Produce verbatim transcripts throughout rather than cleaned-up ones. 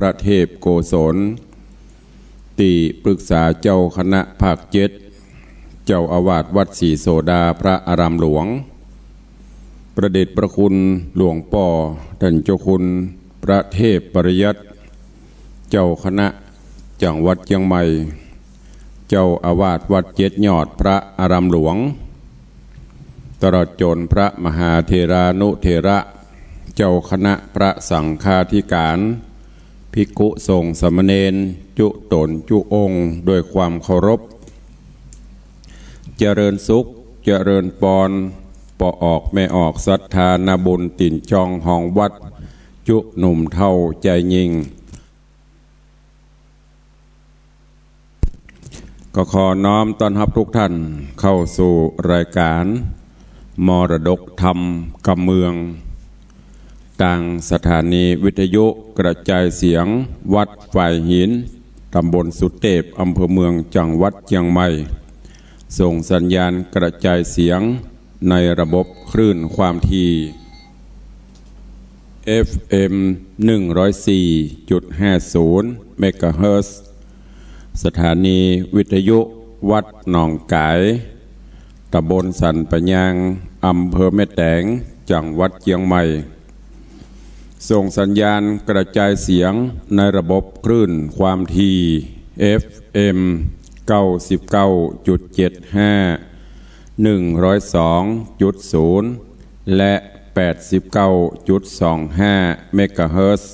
พระเทพโกศล ตี้ปรึกษาเจ้าคณะภาคเจ็ด เจ้าอาวาสวัดศรีโสดาพระอารามหลวง พระเดชพระคุณหลวงป้อต้านเจ้าคุณพระเทพปริยัติ เจ้าคณะจังหวัดเจียงใหม่ เจ้าอาวาสวัดเจ็ดยอดพระอารามหลวง ตลอดจ๋นพระมหาเถรานุเถระ เจ้าคณะพระสังฆาธิการ ภิกขุสงฆ์สามเณร จุ๊ต๋นจุ๊องค์ ด้วยความเคารพ เจริญสุข เจริญปอน ป้อออกแม่ออกศรัทธานาบุญตี๋นจองหองวัด จุ๊หนุ่มเฒ่าจายญิง ก็ขอน้อมต้อนฮับทุกท่านเข้าสู่รายการมรดกธรรมกำเมือง ตางสถานีวิทยุกระจายเสียงวัดฝายหิน ตำบลสุเตพ อำเภอเมือง จังหวัดเจียงใหม่ ส่งสัญญาณกระจายเสียงในระบบคลื่นความถี่ เอฟเอ็ม หนึ่งร้อยสี่จุดห้าศูนย์ เมกะเฮิรตซ์ สถานีวิทยุวัดหนองก๋าย ตำบลสันป่ายาง อำเภอแม่แตง จังหวัดเจียงใหม่ ส่งสัญญาณกระจายเสียงในระบบคลื่นความถี่ เอฟเอ็ม เก้าสิบเก้าจุดเจ็ดห้า หนึ่งร้อยสองจุดศูนย์ และ แปดสิบเก้าจุดสองห้า เมกะเฮิรตซ์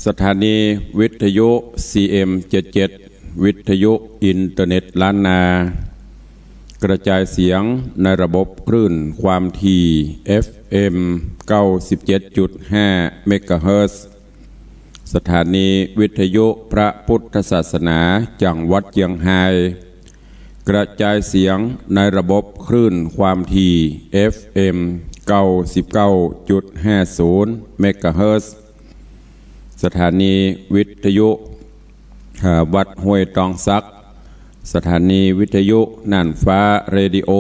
สถานีวิทยุ ซีเอ็มเจ็ดเจ็ด วิทยุอินเทอร์เน็ตล้านนา กระจายเสียงในระบบคลื่นความถี่ เอฟเอ็ม เก้าสิบเจ็ดจุดห้า เมกะเฮิรตซ์ สถานีวิทยุพระพุทธศาสนาจังหวัดเจียงฮาย กระจายเสียงในระบบคลื่นความถี่ เอฟเอ็ม เก้าสิบเก้าจุดห้าศูนย์ เมกะเฮิรตซ์ สถานีวิทยุ เอ่อ วัดห้วยตองสัก สถานีวิทยุน่านฟ้าเรดิโอ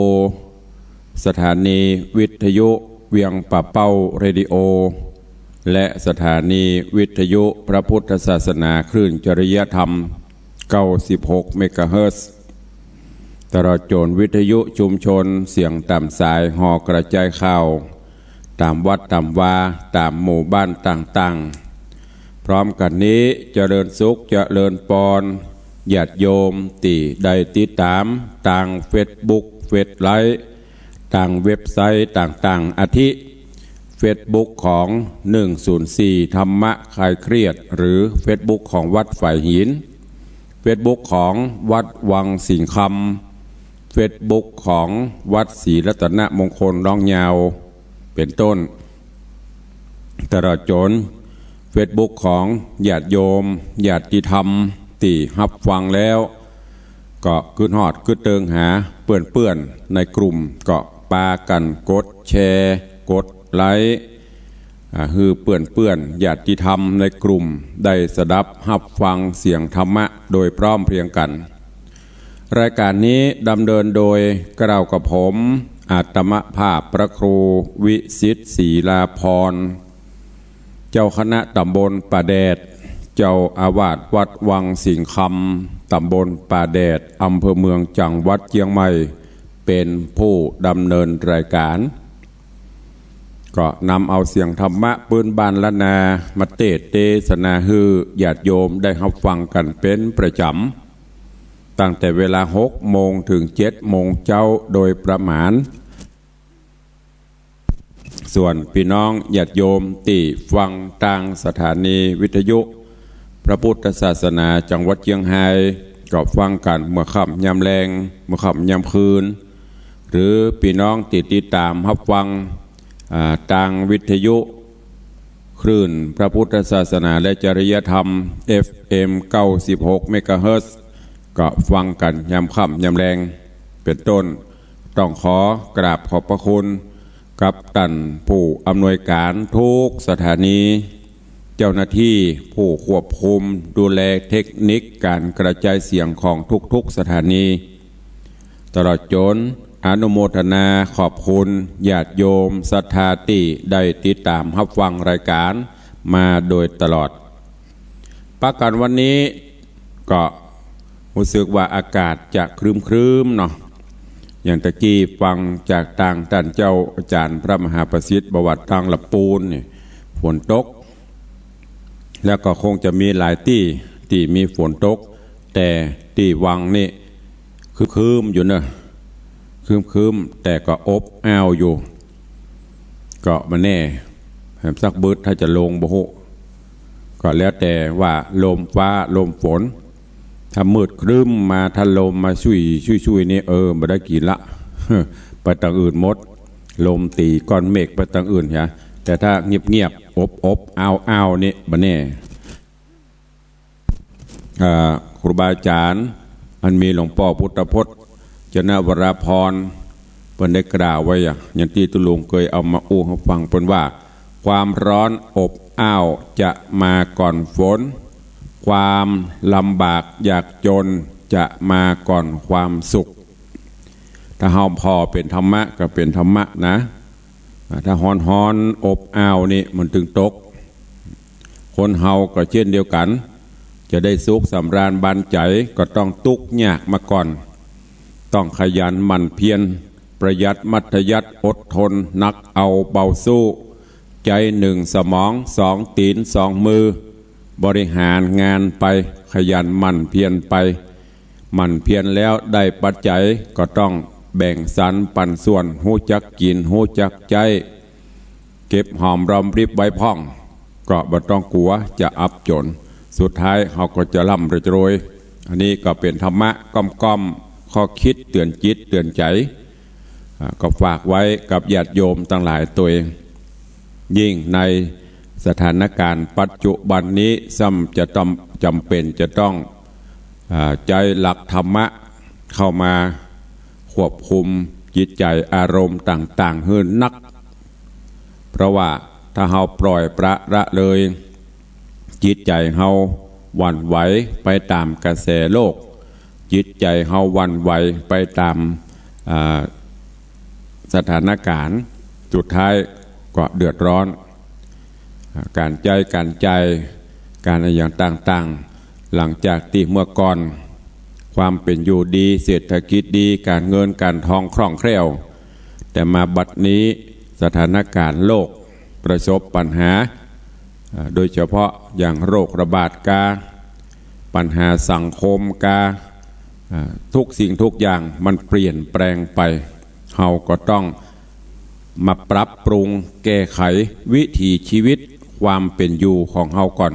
สถานีวิทยุเวียงป่าเป้าเรดิโอ และสถานีวิทยุพระพุทธศาสนาคลื่นจริยธรรม เก้าสิบหก เมกะเฮิรตซ์ ตลอดจ๋นวิทยุชุมชนเสียงต๋ามสายหอกระจายข่าว ต๋ามวัดต๋ามวา ต๋ามหมู่บ้านต่างๆ พร้อมกั๋นนี้เจริญสุขเจริญปอน ญาติโยมตี้ได้ติดต๋ามตางเฟซบุ๊ก เฟซไลฟ์ ตางเว็บไซต์ต่างๆ อาทิ เฟซบุ๊กของ หนึ่งศูนย์สี่ ธรรมะคลายเครียด หรือเฟซบุ๊กของวัดฝายหิน เฟซบุ๊กของวัดวังสิงห์คำ เฟซบุ๊กของวัดศรีรัตนมงคลน้องยาว เป๋นต้น ตลอดจ๋นเฟซบุ๊กของญาติโยมญาติธรรมตี้ฮับฟังแล้ว ก็กึ๊ดฮอดกึ๊ดเติงหาเปื้อนๆ ในกลุ่ม ก็ปากั๋นกดแชร์ กดไลก์ อ่า หื้อเปื้อนๆ ญาติธรรมในกลุ่มได้สดับฮับฟังเสียงธรรมะโดยพร้อมเพรียงกั๋น รายการนี้ดำเนินโดยเกล้ากระผม อาตมาภาพพระครูวิสิทธิ์ ศรีลาภรณ์ เจ้าคณะต๋ำบลป่าแดด เจ้าอาวาสวัดวังสิงห์คำ ต๋ำบลป่าแดด อำเภอเมือง จังหวัดเจียงใหม่ เป๋นผู้ดำเนินรายการ ก็นำเอาเสียงธรรมะปื๊นบ้านล้านนามาเตสน์เตสนาหื้อญาติโยมได้ฮับฟังกั๋นเป๋นประจ๋ำ ตั้งแต่เวลาหกโมงเถิงเจ็ดโมงเจ๊าโดยประมาณ ส่วนปี้น้องญาติโยมตี้ฟังตางสถานีวิทยุพระพุทธศาสนาจังหวัดเจียงฮาย ก็ฟังกั๋นเมื่อค่ำยามแลง เมื่อค่ำยามคืน หรือปี้น้องตี้ติดต๋ามฮับฟัง อ่า ตางวิทยุคลื่นพระพุทธศาสนาและจริยธรรม เอฟเอ็ม เก้าสิบหก เมกะเฮิรตซ์ ก็ฟังกั๋นยามค่ำยามแลง เป๋นต้น ต้องขอกราบขอบพระคุณกับต้านผู้อำนวยก๋านทุกสถานี เจ้าหน้าตี้ผู้ควบคุมดูแลเทคนิคก๋านกระจายเสียงของทุกๆ สถานี ตลอดจ๋นอนุโมทนาขอบคุณญาติโยมศรัทธาตี้ได้ติดต๋ามฮับฟังรายก๋านมาโดยตลอด ปะกั๋นวันนี้ก็ฮู้สึกว่าอากาศจะครึ้มๆ เนาะ อย่างตะกี้ฟังจากตางต้านเจ้าอาจ๋ารย์พระมหาประสิทธิ์บอกว่าตางละปูนนี่ฝนตก แล้วก็คงจะมีหลายตี้ตี้มีฝนตก แต่ตี้วังนี่ครึ้มๆ อยู่เนาะ ครึ้มๆ แต่ก็อบอ้าวอยู่ ก็บ่แน่ แหมสักบึดถ้าจะลงบ่ฮู้ ก็แล้วแต่ว่าลมฟ้าลมฝน ถ้ามืดครึ้มมา ถ้าลมมาชุยๆ นี่ เออ บ่ได้กิ๋นละ ไปตางอื่นหมด ลมตี๋ก้อนเมฆไปตางอื่นเหีย แต่ถ้าเงียบๆ อบๆ อ้าวๆ นี่บ่แน่ อ่า ครูบาอาจ๋ารย์ อันมีหลวงป้อพุทธพจน์ จนวราภรณ์ เปิ้นได้กล่าวไว้อะ อย่างตี้ตุ๊ลุงเกยเอามาอู้หื้อฟัง เปิ้นว่า ความร้อนอบอ้าวจะมาก่อนฝน ความลำบากยากจนจะมาก่อนความสุข ถ้าเฮาผ่อเป๋นธรรมะก็เป๋นธรรมะนะ อ่า ถ้าฮ้อนๆ อบอ้าวนี่มันตึงตก คนเฮาก็เจ้นเดียวกั๋น จะได้สุขสำราญบานใจ๋ ก็ต้องตุ๊กข์ยากมาก่อน ต้องขยันหมั่นเพียร ประหยัดมัธยัสถ์ อดทน หนักเอาเบาสู้ ใจ๋หนึ่งสมอง สองตี๋น สองมือ บริหารงานไป ขยันหมั่นเพียรไป หมั่นเพียรแล้วได้ปัจจัย ก็ต้องแบ่งสรรปันส่วน ฮู้จักกิ๋น ฮู้จักใจ๊ เก็บหอมรอมริบไว้พ่อง ก็บ่ต้องกั๋วจะอับจ๋น สุดท้ายเฮาก็จะร่ำจะรวย อันนี้ก็เป๋นธรรมะก้อมๆ ข้อคิดเตื๋อนจิตเตื๋อนใจ๋ อ่า ก็ฝากไว้กับญาติโยมตังหลายตวย ยิ่งในสถานการณ์ปัจจุบันนี้ ซ้ำจะต้อง จ๋ำเป๋นจะต้อง อ่า ใจ๊หลักธรรมะเข้ามาควบคุมจิตใจ๋อารมณ์ต่างๆ หื้อนัก เพราะว่าถ้าเฮาปล่อยปละละเลย จิตใจ๋เฮาหวั่นไหวไปต๋ามกระแสโลก จิตใจ๋เฮาหวั่นไหวไปต๋าม อ่า สถานการณ์ สุดท้ายก็เดือดร้อน อ่า ก๋านใจ๊ก๋านจ่าย ก๋านอะหยังต่างๆ หลังจากตี้เมื่อก่อน ความเป๋นอยู่ดี เศรษฐกิจดี ก๋านเงินก๋านทองคล่องแคล่ว แต่มาบัดนี้สถานการณ์โลกประสบปัญหา อ่า โดยเฉพาะอย่างโรคระบาดกา ปัญหาสังคมกา อ่า ทุกสิ่งทุกอย่างมันเปลี่ยนแปลงไป เฮาก็ต้องมาปรับปรุงแก้ไขวิถีชีวิตความเป๋นอยู่ของเฮาก่อน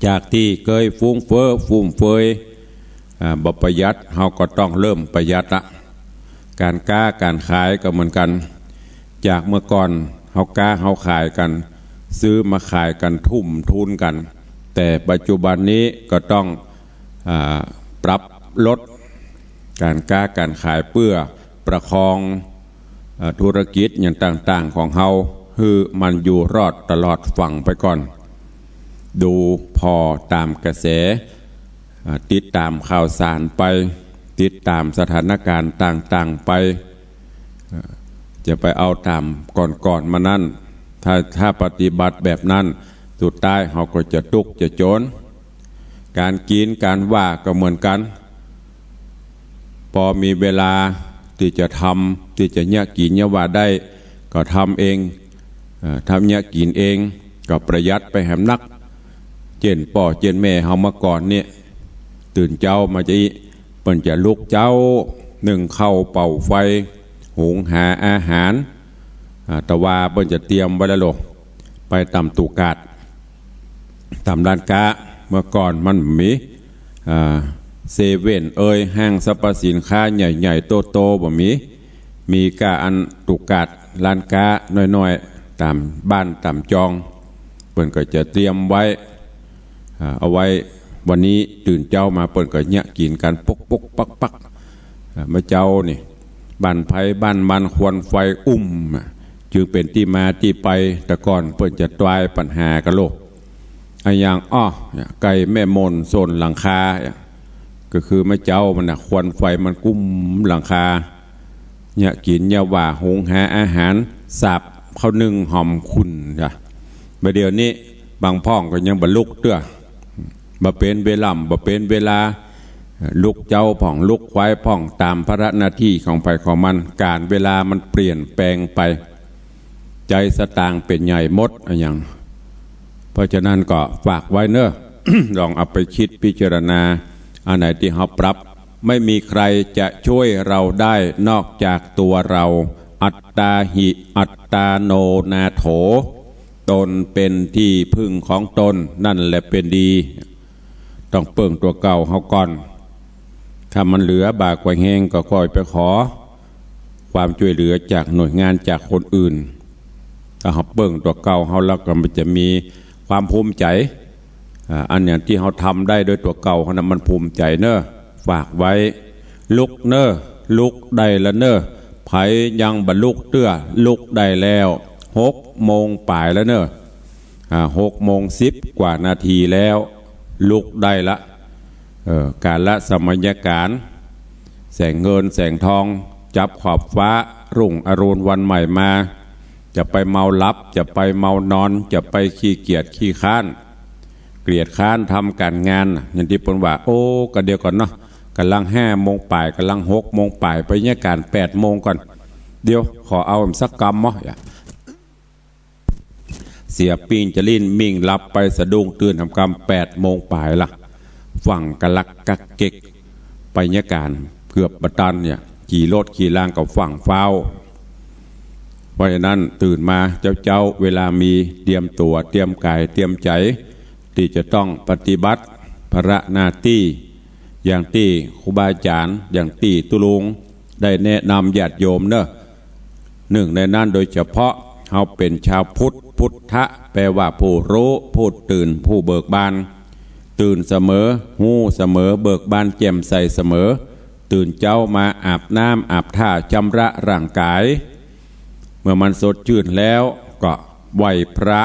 จากตี้เกยฟุ้งเฟ้อฟุ่มเฟือย อ่า บ่ประหยัด เฮาก็ต้องเริ่มประหยัดละ ก๋านก๊าก๋านขายก็เหมือนกั๋น จากเมื่อก่อนเฮาก๊าเฮาขายกั๋น ซื้อมาขายกั๋นทุ่มทุนกั๋น แต่ปัจจุบันนี้ก็ต้อง อ่า ปรับลดก๋านก๊าก๋านขายเปื้อประคอง อ่า ธุรกิจอะหยังต่างๆ ของเฮา หื้อมันอยู่รอดตลอดฟั่งไปก่อน ดูผ่อต๋ามกระแส อ่า ติดต๋ามข่าวสารไป ติดต๋ามสถานการณ์ต่างๆ ไป อ่า จะไปเอาต๋ามก่อนๆ มานั้น ถ้า ถ้าปฏิบัติแบบนั้น สุดท้ายเฮาก็จะตุ๊กข์จะจ๋น ก๋านกิ๋นก๋านว่าก็เหมือนกั๋น ปอมีเวลาตี้จะทำ ตี้จะเยียะกิ๋นเยียะว่าได้ ก็ทำเอง เอ่อ ทำเยียะกิ๋นเอง ก็ประหยัดไปแหมนัก เจ้นป้อเจ้นแม่เฮาเมื่อก่อนเนี่ย ตื่นเจ๊ามาจะอี้ เปิ้นจะลุกเจ๊า นึ่งข้าวเป่าไฟ หุงหาอาหาร อ่า ตะวาเปิ้นจะเตรียมไว้แล้วโล ไปต๋ามตุ๊กาด ต๋ามร้านก๊า เมื่อก่อนมันบ่มี อ่า เซเว่นเอย ห้างสรรพสินค้าใหญ่ๆ โตๆ บ่มี มีก้าอันตุ๊กาด ร้านก๊าน้อยๆ ต๋ามบ้านต๋ามจอง เปิ้นก็จะเตรียมไว้ อ่า เอาไว้ วันนี้ตื่นเจ๊ามาเปิ้นก็เยียะกิ๋นกั๋นปุ๊กๆ ปักๆ อ่า เมื่อเจ๊านี่ บ้านใผบ้านมัน ควันไฟอุ้ม อ่ะ จึงเป๋นตี้มาตี้ไป แต่ก่อนเปิ้นจะตวายปัญหากั๋นโล อะหยัง อ้อ เนี่ย ไก่แม่มนโซนหลังคา เนี่ย ก็คือเมื่อเจ๊ามันน่ะ ควันไฟมันกุ้มหลังคา เยียะกิ๋นเยียะว่า หุงหาอาหาร สาบข้าวนึ่งหอมขุ่นจ้ะ บ่าเดี่ยวนี้ บางพ่องก็ยังบ่ลุกเตื้อ บ่เป๋นเวล่ำ บ่เป๋นเวลา ลุกเจ๊าพ่อง ลุกควายพ่อง ต๋ามภาระหน้าตี้ของใผของมัน ก๋าลเวลามันเปลี่ยนแปลงไป ใจ๋สตางค์เป๋นใหญ่หมดอะหยัง เพราะฉะนั้นก็ฝากไว้เนาะ ลองเอาไปกึ๊ดพิจารณา อันไหนตี้เฮาปรับ ไม่มีใครจะช่วยเราได้นอกจากตัวเรา อัตตาหิ อัตตาโน นาโถ ตนเป็นตี้ผึ้งของตน นั่นแหละเป๋นดี ต้องเปิ้งตั๋วเก่าเฮาก่อน ถ้ามันเหลือบ่ากว่าแฮงก็ค่อยไปขอความจ้วยเหลือจากหน่วยงานจากคนอื่น ถ้าเฮาเปิ้งตั๋วเก่าเฮาแล้วก็มันจะมีความภูมิใจ๋ อ่า อันอย่างตี้เฮาทำได้ด้วยตั๋วเก่าเฮานะ มันภูมิใจ๋เนาะ ฝากไว้ ลุกเนาะ ลุกได้ละเนาะ ใผยังบ่ลุกเตื้อ ลุกได้แล้ว หกโมงป๋ายละเนาะ อ่า หกโมงสิบกว่านาทีแล้ว ลุกได้ละ เออ กาละสมัยการ แสงเงินแสงทอง จับขอบฟ้า รุ่งอรุณวันใหม่มา จะไปเมาหลับ จะไปเมานอน จะไปขี้เกียจขี้คร้าน เกียจคร้านทำก๋านงาน อย่างตี้เปิ้นว่า โอ้ ก็เดี๋ยวก่อนเนาะ ก่ำลังห้าโมงป๋าย ก่ำลังหกโมงป๋าย ไปเยียะก๋านแปดโมงก่อน เดี๋ยวขอเอาสักกำเนาะ เสียปิ้งจะลิ้นมิ่งหลับไป สะดุ้งตื่นหำกำแปดโมงป๋ายละ ฟั่งกะลักกักเก็ก ไปเยียะก๋านเกือบบ่ตันเนี่ย ขี่รถขี่ลางก็ฟั่งฟ้าว เพราะฉะนั้นตื่นมาเจ๊าๆ เวลามี เตรียมตั๋ว เตรียมก๋าย เตรียมใจ๋ ตี้จะต้องปฏิบัติภาระหน้าตี้ อย่างตี้ครูบาอาจ๋ารย์ อย่างตี้ตุ๊ลุงได้แนะนำญาติโยมเนาะ นึ่งในนั้นโดยเฉพาะเฮาเป๋นชาวพุทธ พุทธะ แปลว่าผู้ฮู้ ผู้ตื่น ผู้เบิกบาน ตื่นเสมอ ฮู้เสมอ เบิกบานแจ่มใสเสมอ ตื่นเจ๊ามาอาบน้ำอาบท่า ชำระร่างก๋าย เมื่อมันสดจื้นแล้วก็ไหว้พระ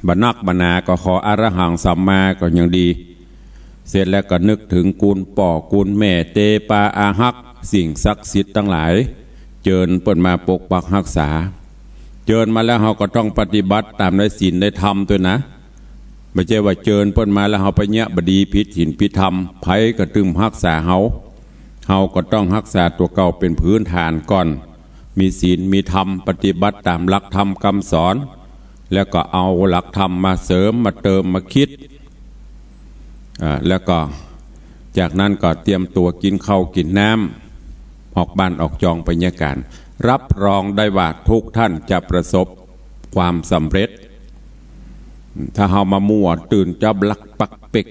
บ่นักบ่หนาก็ขออะระหังสัมมาก็ยังดี เสร็จแล้วก็นึกเถิงกูลป้อกูลแม่ เตปาอาฮัก สิ่งศักดิ์สิทธิ์ตังหลาย เจิญเปิ้นมาปกปักฮักษา เจิญมาแล้วเฮาก็ต้องปฏิบัติต๋ามในศีลในธรรมตวยนะ บ่ใจ้ว่าเจิญเปิ้นมาแล้วเฮาไปเยียะบ่ดีผิดศีลผิดธรรม ใผก็ตึงฮักษาเฮา เฮาก็ต้องฮักษาตั๋วเก่าเป๋นพื้นฐานก่อน มีศีลมีธรรม ปฏิบัติต๋ามหลักธรรมกำสอน แล้วก็เอาหลักธรรมมาเสริม มาเติม มาคิด อ่า แล้วก็จากนั้นก็เตรียมตั๋วกิ๋นข้าวกิ๋นน้ำ ออกบ้านออกจองไปเยียะก๋าน รับรองได้ว่าทุกท่านจะประสบความสำเร็จ ถ้าเฮามามัวตื่นจ๊อบลักปักเป๊ก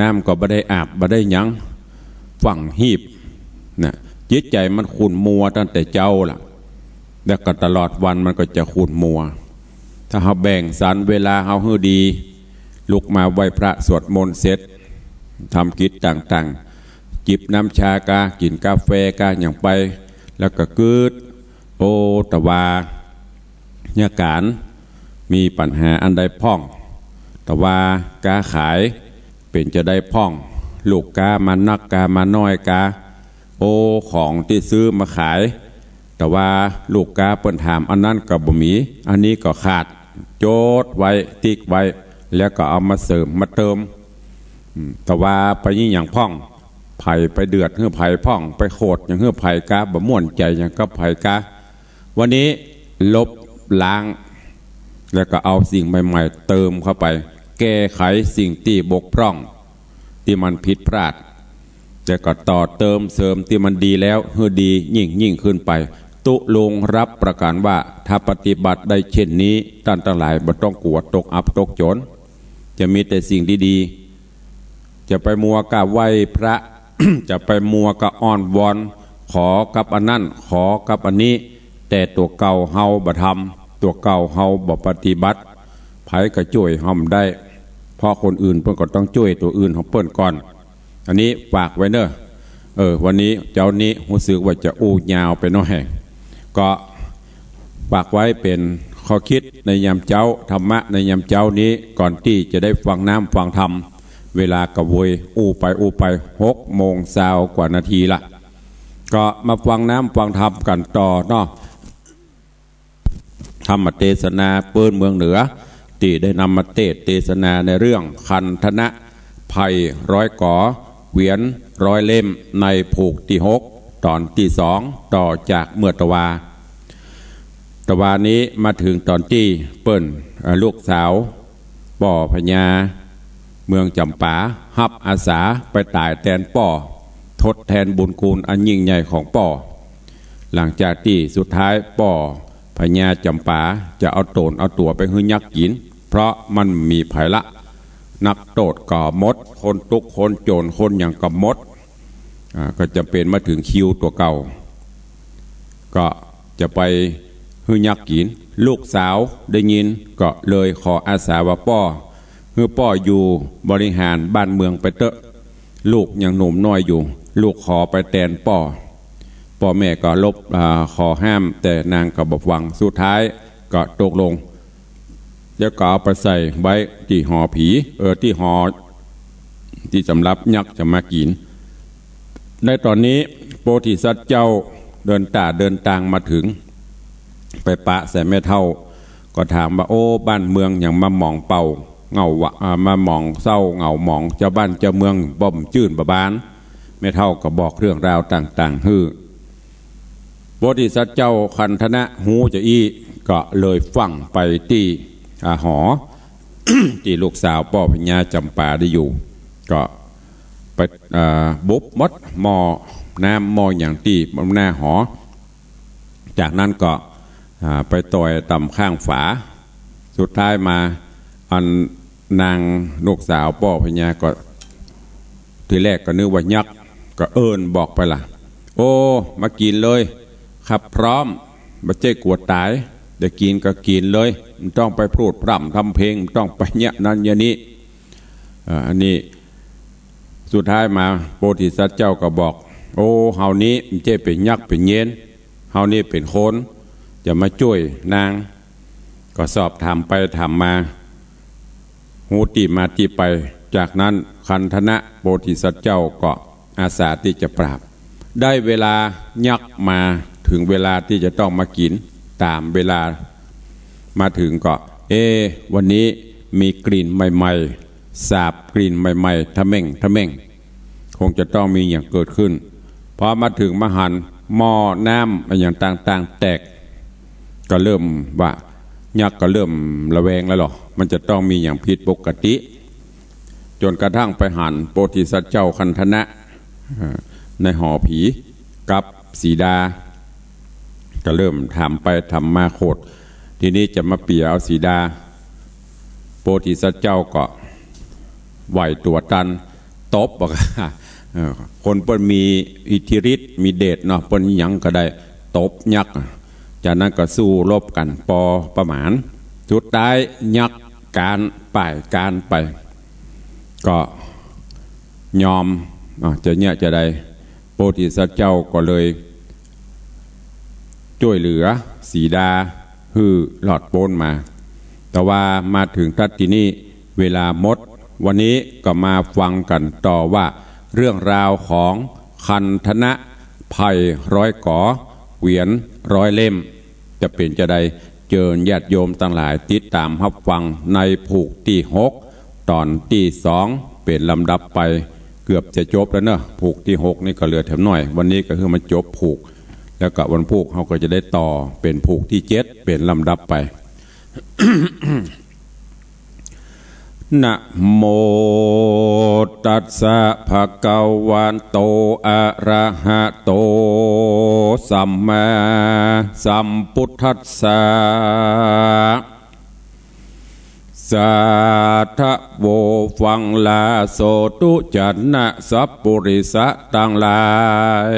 น้ำก็บ่ได้อาบ บ่ได้หยัง ฟั่งฮีบ นะ จิตใจ๋มันขุ่นมัวตั้งแต่เจ๊าละ แล้วก็ตลอดวันมันก็จะขุ่นมัว ถ้าเฮาแบ่งสรรเวลาเฮาหื้อดี ลุกมาไหว้พระสวดมนต์เสร็จ ทำกิจต่างๆ จิบน้ำชากา กิ๋นกาแฟกา หยังไป แล้วก็กึ๊ด โอ้ ตะวา เยียะก๋าน มีปัญหาอันใดพ่อง ตะวา ก๊าขาย เป๋นจาใดพ่อง ลูกก๊ามานักก๊ามาน้อยก๊า โอ้ ของตี้ซื้อมาขาย ตะวา ลูกก๊าเปิ้นถามอันนั้นก็บ่มี อันนี้ก็ขาด จดไว้ ติ๊กไว้ แล้วก็เอามาเสริมมาเติม อืม ตะวา ไปยี่หยังพ่อง ใผไปเดือดหื้อใผพ่อง ไปโขดหยังหื้อใผก๊า บ่ม่วนใจ๋หยังกับใผก๊า วันนี้ลบล้าง แล้วก็เอาสิ่งใหม่ๆ เติมเข้าไป แก้ไขสิ่งตี้บกพร่อง ตี้มันผิดพลาด แล้วก็ต่อเติมเสริมตี้มันดีแล้ว หื้อดียิ่งๆ ขึ้นไป ตุ๊ลุงรับประกันว่า ถ้าปฏิบัติได้เช่นนี้ ต้านตังหลายบ่ต้องกั๋วตกอับตกจน จะมีแต่สิ่งดีๆ จะไปมัวก้าไหว้พระ จะไปมัวก้าอ้อนวอน ขอกับอันนั้น ขอกับอันนี้ แต่ตั๋วเก่าเฮาบ่ทำ ตั๋วเก่าเฮาบ่ปฏิบัติ ใผก็จ้วยเฮาบ่ได้ เพราะคนอื่นเปิ้นก็ต้องจ้วยตั๋วอื่นของเปิ้นก่อน อันนี้ฝากไว้เนาะ เออ วันนี้เจ๊านี้ฮู้สึกว่าจะอู้ยาวไปหน้อย ก็ฝากไว้เป๋นข้อคิดในยามเจ๊า ธรรมะในยามเจ๊านี้ ก่อนตี้จะได้ฟังน้ำฟังธรรม เวลาก็โวย อู้ไปอู้ไป หกโมงซาวกว่านาทีละ ก็มาฟังน้ำฟังธรรมกั๋นต่อเนาะ ธรรมเตสนาปื้นเมืองเหนือ ตี้ได้นำมาเตสน์เตสนาในเรื่องคันธนะไพร่ร้อยก๋อ เกวียนร้อยเล่ม ในผูกตี้หก ต๋อนตี้สอง ต่อจากเมื่อตะวา ตะวานี้มาเถิงต๋อนตี้เปิ้น เอ่อ ลูกสาวป้อพญาเมืองจ๋ำปา ฮับอาสาไปต๋ายแตนป้อ ทดแตนบุญคุณอันยิ่งใหญ่ของป้อ หลังจากตี้สุดท้ายป้อพญาจ๋ำปาจะเอาโต๋นเอาตั๋วไปหื้อยักษ์กิ๋น เพราะมันบ่มีใผละ นักโต้ษก็หมด คนตุ๊กข์คนจ๋นคนหยังก็หมด อ่า ก็จ๋ำเป๋นมาเถิงคิวตั๋วเก่า ก็จะไปหื้อยักษ์กิ๋น ลูกสาวได้ยินก็เลยขออาสาว่า ป้อ หื้อป้ออยู่บริหารบ้านเมืองไปเต๊อะ ลูกยังหนุ่มน้อยอยู่ ลูกขอไปแตนป้อ ป้อแม่ก็ลบ อ่า ขอห้าม แต่นางก็บ่ฟัง สุดท้ายก็ตกลง แล้วก็เอาไปใส่ไว้ตี้หอผี เออ ตี้หอ ตี้สำหรับยักษ์จะมากิ๋น ในต๋อนนี้โพธิสัตว์เจ้าเดินต๋าเดินตางมาเถิง ไปปะใส่แม่เฒ่า ก็ถามว่า โอ้ บ้านเมืองหยังมาหมองเป่าเหงาหวะ อ่า มาหมองเศร้าเหงาหมอง จาวบ้านจาวเมืองบ่จื้นบ่บาน แม่เฒ่าก็บอกเรื่องราวต่างๆ หื้อ โพธิสัตว์เจ้าคันธนะฮู้จาอี้ ก็เลยฟั่งไปตี้ อ่า หอ ตี้ลูกสาวป้อพญาจ๋ำปาได้อยู่ ก็ไป อ่า บุบหมดหม้อน้ำหม้อหยังตี้หน้าหอ จากนั้นก็ อ่า ไปต่อยต๋ามข้างฝา สุดท้ายมา อันนางลูกสาวป้อพญาก็ ทีแรกก็นึกว่ายักษ์ ก็เอิ้นบอกไปละ โอ้ มากิ๋นเลย ข้าพร้อม บ่ใจ้กั๋วต๋าย จะกิ๋นก็กิ๋นเลย บ่ต้องไปพรูดพร่ำทำเพลง บ่ต้องไปเยียะนั้นเยียะนี้ เอ่อ อันนี้ สุดท้ายมาโพธิสัตว์เจ้าก็บอก โอ้ เฮานี้บ่ใจ้เป๋นยักษ์เป๋นเยน เฮานี้เป๋นคน จะมาจ้วยนาง ก็สอบถามไปถามมา ฮู้ตี้มาตี้ไป จากนั้นคันธนะโพธิสัตว์เจ้าก็อาสาตี้จะปราบ ได้เวลายักษ์มา เถิงเวลาตี้จะต้องมากิ๋น ต๋ามเวลามาเถิงก็ เอ๊ะ วันนี้มีกลิ่นใหม่ๆ สาบกลิ่นใหม่ๆ ทะเม่งทะเม่ง คงจะต้องมีหยังเกิดขึ้น พอมาเถิงมาหันหม้อน้ำอะหยังต่างๆ แตก ก็เริ่มว่า ยักษ์ก็เริ่มระแวงแล้วเหรอ มันจะต้องมีหยังผิดปกติ จ๋นกระทั่งไปหันโพธิสัตว์เจ้าคันธนะ เอ่อ ในหอผีกับสีดา ก็เริ่มถามไปถามมาโขด ทีนี้จะมาเปียเอาสีดา โพธิสัตว์เจ้าก็ไหวตั๋วตัน ตบบอกว่า เอ่อ คนเปิ้นมีอิทธิฤทธิ์มีเดชเนาะ เปิ้นหยังก็ได้ ตบยักษ์ จากนั้นก็สู้รบกั๋นปอประมาณ สุดท้ายยักษ์ก๋านป่ายก๋านไป ก็ยอม อ่ะ จะเยียะจะใด โพธิสัตว์เจ้าก็เลยจ้วยเหลือสีดาหื้อรอดป๊นมา แต่ว่ามาเถิงตั๊ดตี้นี้เวลาหมด วันนี้ก็มาฟังกั๋นต่อว่า เรื่องราวของคันธนะไพร่ร้อยก๋อ เกวียนร้อยเล่ม จะเป๋นจาใด เจิญญาติโยมตังหลายติดต๋ามฮับฟังในผูกตี้หก ต๋อนตี้สอง เป๋นลำดับไป เกือบจะจบแล้วเนาะ ผูกตี้หกนี่ก็เหลือแถมหน้อย วันนี้ก็หื้อมันจบผูก แล้วก็วันพูกเฮาก็จะได้ต่อเป๋นผูกตี้เจ็ด เป๋นลำดับไป นะโมตัสสะ ภะคะวะโต อะระหะโต สัมมาสัมพุทธัสสะ สาธะโว ฟังลาโสตุ จะนะสัปปุริสะตังหลาย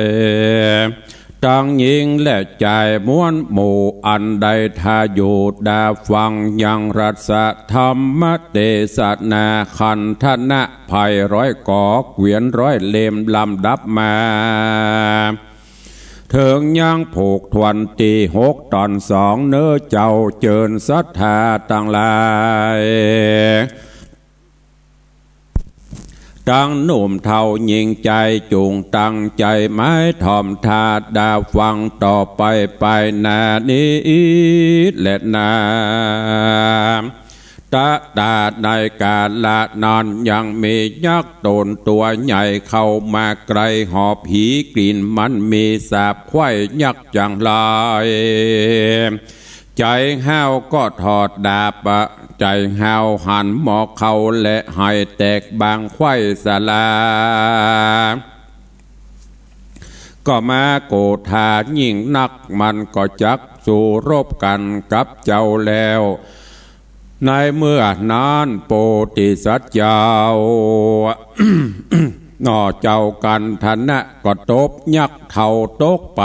ตังญิงและจายม้วนหมู่ อันได้ทะโยดาฟังยังรัสสะธรรมเตสนา คันธนะไพร่ร้อยก๋อ เกวียนร้อยเล่ม ลำดับมา เถิงยังผูกถ้วนตี้หก ต๋อนสอง เน้อเจ้า เจิญศรัทธาตังหลาย ตังหนุ่มเฒ่าญิงจาย จุ่งตั้งใจ๋หมายถ่อมต๋าดาฟังต่อไป ไปหน้านี้แลนา ตะ ตาในกาละนั้นยังมียักษ์ต๋นตั๋วใหญ่เข้ามาใก้หอบหีกลิ่นมันมีสาบไขว้ยักษ์จังไร ใจ๋ห้าวก็ถอดดาบ ใจ๋ห้าวหันหมอกเข้าและไหแตกบางไขว้สลา ก็มาโกธายิ่งนัก มันก็จักสู้รบกั๋นกับเจ้าแล้ว ในเมื่อนั้นโพธิสัตว์เจ้า หน่อเจ้ากัณฑนะก็ตบยักษ์เฒ่าตกไป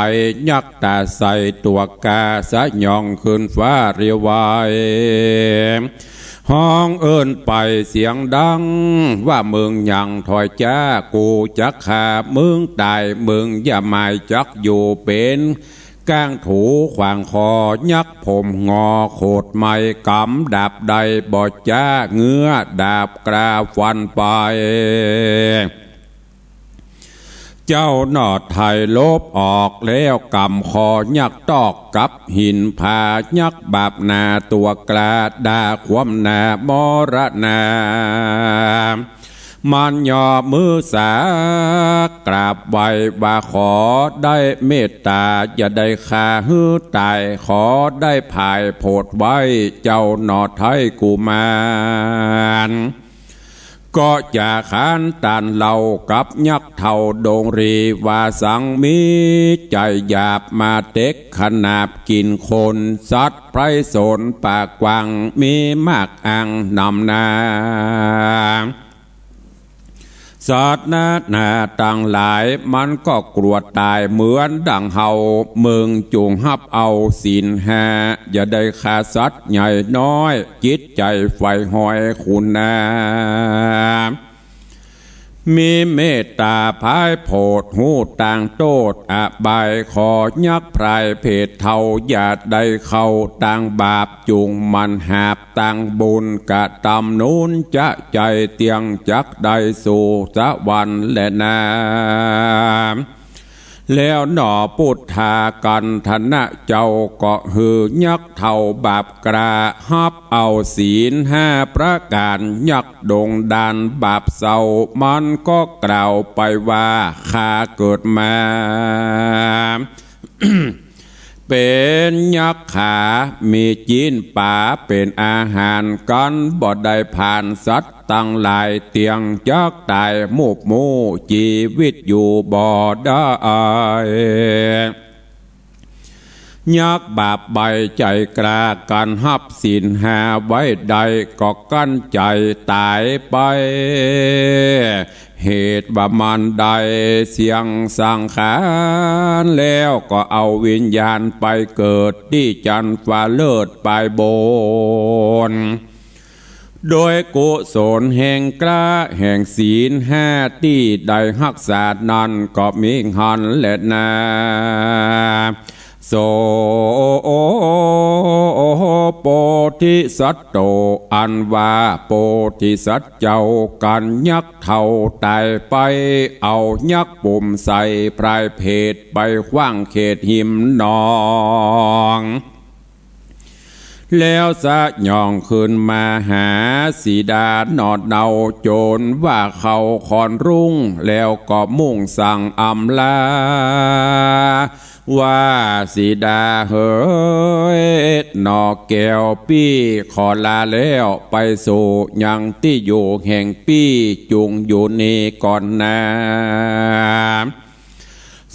ยักษ์ต๋าใส่ตั๋วก๋าสยองขึ้นฟ้าเรียวไว ฮ้องเอิ้นไปเสียงดังว่า มึงหยั่งถอยจ๊า กูจักฆ่ามึงต๋าย มึงอย่าหมายจักอยู่เป๋นก้างถูขวางคอ ยักษ์ผมงอโขดไหม้ กำดาบได้บ่จ๊า เงื้อดาบกล้าฟันไป เจ้าหน่อไทยลบออกแล้ว กำคอยักษ์ตอกกับหินผา ยักษ์บาปหน้าตั๋วกล้า ด่าคว่ำหน้ามรณา มันย่อมือสากราบไหว้ว่า ขอได้เมตต๋า อย่าได้ฆ่าหื้อต๋าย ขอได้ผายโผดไว้ เจ้าหน่อไทยกุมาร ก็จะขานตันเล่ากับยักษ์เฒ่าดงรี ว่าสังมีใจ๋หยาบมาเต็กขนาบกิ๋นคน สัตว์ไพร่สนป่ากว้าง มีมากอังนำนา สัตว์นานาตังหลาย มันก็กลัวต๋ายเหมือนดังเฮา มึงจุ่งฮับเอาศีลห้า อย่าได้ฆ่าสัตว์ใหญ่น้อย จิตใจ๋ใฝ่หอยคุณนา มีเมตต๋าผายโผด ฮู้ตางโต้ษอบาย ขอยักษ์พรายเผดเฒ่า อย่าได้เข้าตางบาป จุ่งมันหาบตางบุญ กระตำนุนจะใจ๋เตี้ยง จักได้สู่สวรรค์แลนา แล้วหน่อปุทธากัณฑนะเจ้า ก็หื้อยักษ์เฒ่าบาปกล้า ฮับเอาศีลห้าประก๋าน ยักษ์ดงดานบาปเศร้า มันก็กล่าวไปว่า ข้าเกิดมา เป๋นยักขา มีจีนป๋าเป๋นอาหาร กั๋นบ่ได้ผ่านสัตว์ตังหลาย เตี้ยงจักต๋ายมูบมู่ จีวิตอยู่บ่ได้ ยักษ์บาปใบ้ใจ๋กล้า กั๋นฮับศีลห้าไว้ได้ ก็กั้นใจ๋ต๋ายไป เหตุว่ามันได้เสี้ยงสังขารแล้ว ก็เอาวิญญาณไปเกิดตี้จั๊นฟ้าเลิศปายบน โดยกุศลแห่งกล้า แห่งศีลห้าตี้ได้ฮักษานั้น ก็มีหั้นแลนา โส โพธิสัตโต อันว่าโพธิสัตว์เจ้า กั๋นยักษ์เฒ่าต๋ายไป เอายักษ์ปุ่มใส่พรายเผด ไปขว้างเขตหิมหนอง แล้วสะหย่องขึ้นมาหาสีดาหนอดเนา โจรว่าเข้าคอนรุ่ง แล้วก็มุ่งสั่งอำลา ว่าสีดาเหย หนอแก้วปี้ขอลาแล้ว ไปสู่ยังตี้อยู่แห่งปี้ จุ่งอยู่นี่ก่อนนา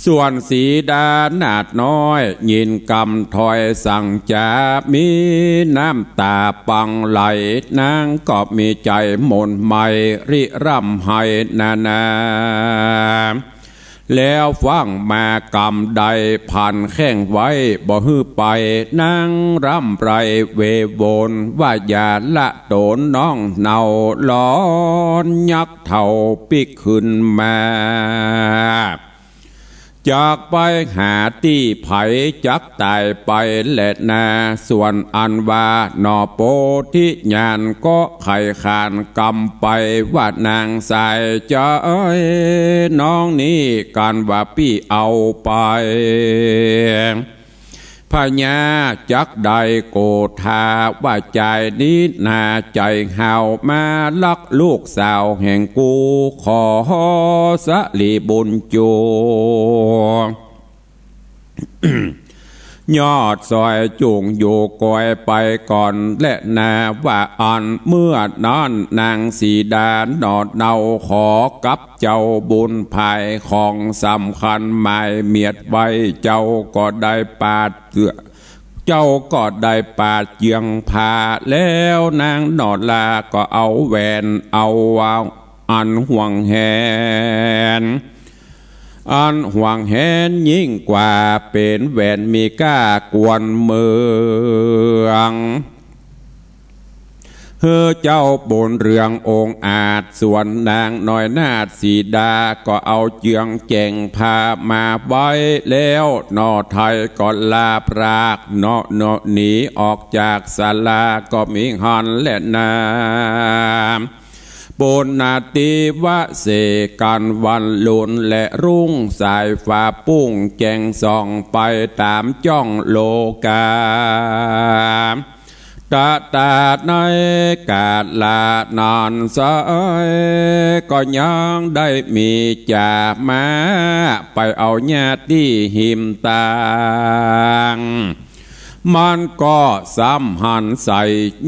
ส่วนสีดานาถน้อย ยินกำถ้อยสั่งจ๋า มีน้ำต๋าปังไหล นางก็มีใจ๋หม่นไหม้ ริร่ำไห้นานา แล้วฟั่งมากำใด ผันแข้งไว้บ่หื้อไป นางร่ำไรเววน ว่าอย่าละต๋นน้องเนา หลอนยักษ์เฒ่าปิ๊กขึ้นมา จักไปหาตี้ใผ จักต๋ายไปแลนา ส่วนอันว่าหนอโพธิญาณ ก็ใค่ขานกำไป ว่านางสายใจ๋ น้องนี้กั๋นว่าปี้เอาไป ผ พญาจักได้โกธาว่า จายนี้นาใจ๋ฮาวมาลักลูกสาวแห่งกู ขอสะหลีบุญจู ยอดสอยจุ่งอยู่กอยไปก่อนแลนา ว่าอั้น เมื่อนั้นนางสีดาหนอเนาขอกับเจ้าบุญภาย ของสำคัญหมายเมียดไว้ เจ้าก็ได้ปาดเจื้อ เจ้าก็ได้ปาดเจื้องผ้า แล้วนางหนอลาก็เอาแหวน เอาอันห่วงแหน อันห่วงแหนยิ่งกว่า เป๋นแหวนมีก้ากวนเมือง หื้อเจ้าบุญเรืององอาจ ส่วนนางน้อยนาฏสีดา ก็เอาเจื้องแจ๋งผ้ามาไว้ แล้วหนอไทยก็ลาปราก หนอ หนอหนีออกจากศาลาก็มีหั้นแลนา ปุณณติวะเสกันวันลุนและรุ่งสายฟ้าปุ้งแจ่งส่องไปต๋ามจ้องโลกา ตะตาในกาลานั้นไซร้ ก็ยังได้มีจ่าม้าไปเอาหญ้าตี้หิมตาง มันก็ซ้ำหันใส่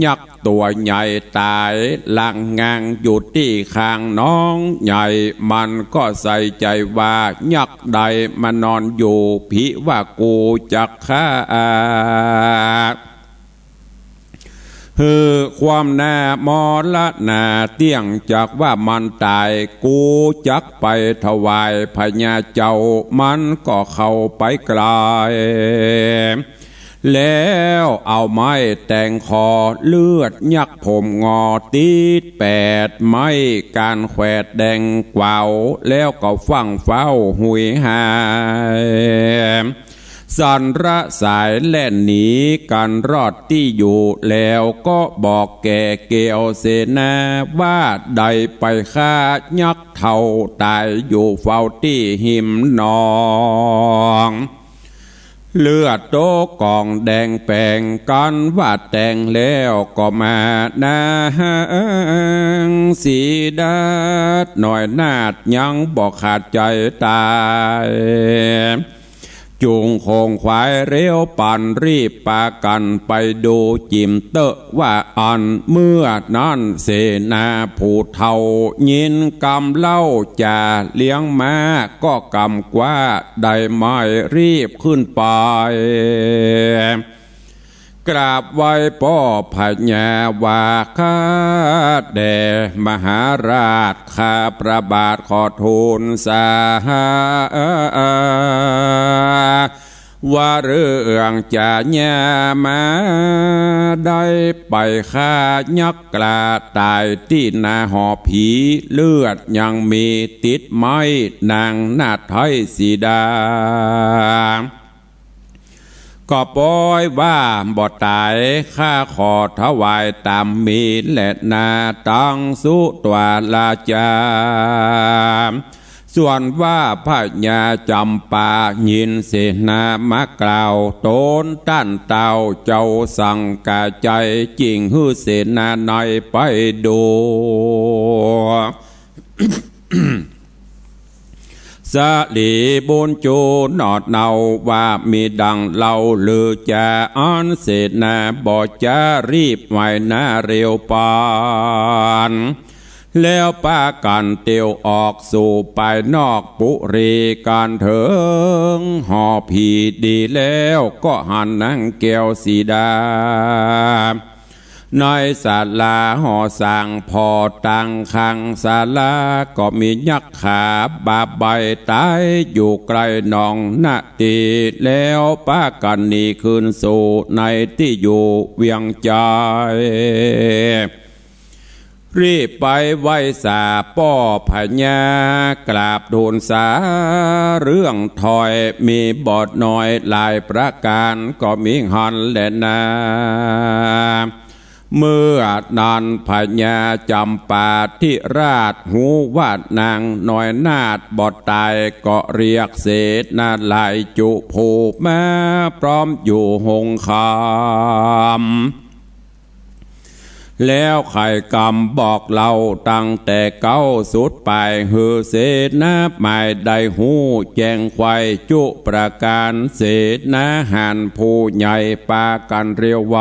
ยักษ์ตั๋วใหญ่ต๋ายหลังงางอยู่ตี้ข้างหนองใหญ่ มันก็ใส่ใจ๋ว่า ยักษ์ใดมานอนอยู่ ผิว่ากูจักฆ่า หื้อความหน้ามรณา เตี้ยงจากว่ามันต๋าย กูจักไปถวายพญาเจ้า มันก็เข้าไปใกล้ แล้วเอาไม้แตงคอ เลือดยักษ์ผมงอ ติดแปดไม้ ก๋านแขวดแดงกวาว แล้วก็ฟั่งเฝ้าหุยหา สันระสายแล่นหนีกั๋นรอดตี้อยู่ แล้วก็บอกแก่เกลเสนาว่า ได้ไปฆ่ายักษ์เฒ่าต๋ายอยู่เฝ้าตี้หิมหนอง เลือดตกก๋องแดงแป๋ง กั๋นว่าแตงแล้วก็มา นางสีดาน้อยนาฏยังบ่ขาดใจ๋ต๋าย จุ่งโขงขวายเร็วปัน รีบปากั๋นไปดูจิ่มเต๊อะ ว่าอั้น เมื่อนั้นเสนาผู้เฒ่า ยินกำเล่าจ่าเลี้ยงม้า ก็กำกว้าได้ไม้รีบขึ้นไป กราบไหว้ป้อพญาว่า ข้าแต่มหาราช ข้าพระบาทขอทูลสา ว่าเรื่องจ่าหญ้าม้าได้ไปฆ่ายักษ์กล้าต๋ายตี้นาหอผี เลือดยังมีติดไม้ นางนาฏไทยสีดา ก็ปอยว่าบ่ต๋าย ข้าขอถวายต๋ามมีแลนา ตังสุตวาลาจา ส่วนว่าพญาจำปายินเสนามากล่าว ตนต้านเต้าเจ้าสังกาใจ๋ จึงหื้อเสนาในไปดู สลีบุญจูหนอเนาว่า มีดังเล่าลือจ่า อั้นเสนาบ่จารีบไหวนาเร็วปัน แล้วปากั๋นเตียวออกสู่ปายนอกปุรี กั๋นเถิงหอผีดีแล้ว ก็หันนางแก้วสีดา ในศาลาหอสัง ผ่อตังข้างศาลา ก็มียักษ์ขาบาใบต๋ายอยู่ใก้หนองนาตี้ แล้วปากั๋นหนีคืนสู่ในตี้อยู่เวียงใจ๋ รีบไปไหว้สาป้อพญา กราบทูลสาเรื่องถ้อย มีบ่น้อยหลายประก๋าน ก็มีหั้นแลนา เมื่อนั้นพญาจำปาธิราชฮู้ว่านางน้อยนาฏบ่ต๋าย ก็เรียกเสนาไลจุผู้มาพร้อมอยู่ห้องคาม แล้วไขกำบอกเล่าตั้งแต่เก๊าสุดป๋าย หื้อเสนาหมายได้ฮู้แจ้งไขว้จุประก๋าน เสนาหารผู้ใหญ่ปากั๋นเรียวไว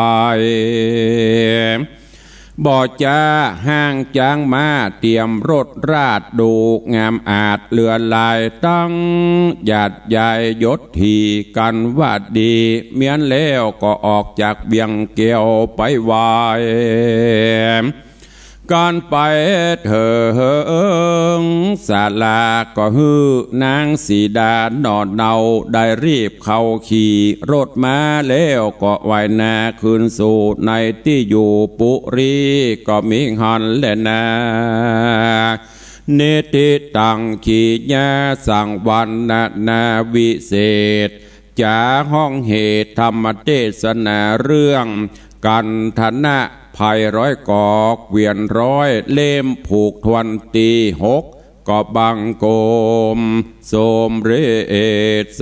บ่จ๊าห้างจ๊างม้า เตรียมรถราชดูงามอาจเหลือหลาย ตังญาติยายยศถี่กั๋นว่าดี เมี้ยนแล้วก็ออกจากเวียงแก้วไปไหว้ กั๋นไปเถิงศาลา ก็หื้อนางสีดาหน่อเนาได้รีบเข้าขี่รถม้า แล้วก็ไหว้หน้าคืนสู่ในตี้อยู่ปุรี ก็มีหั้นแลนา นิติตัง ขีญาสังวรรณนาวิเศษ จ๋าฮ้องเหตุธรรมเตสนาเรื่อง กัณฑนะไพร้อยก๋อ เกวียนร้อยเล่ม ผูกถ้วนตี้หก ก็บังคมสมเร็จเส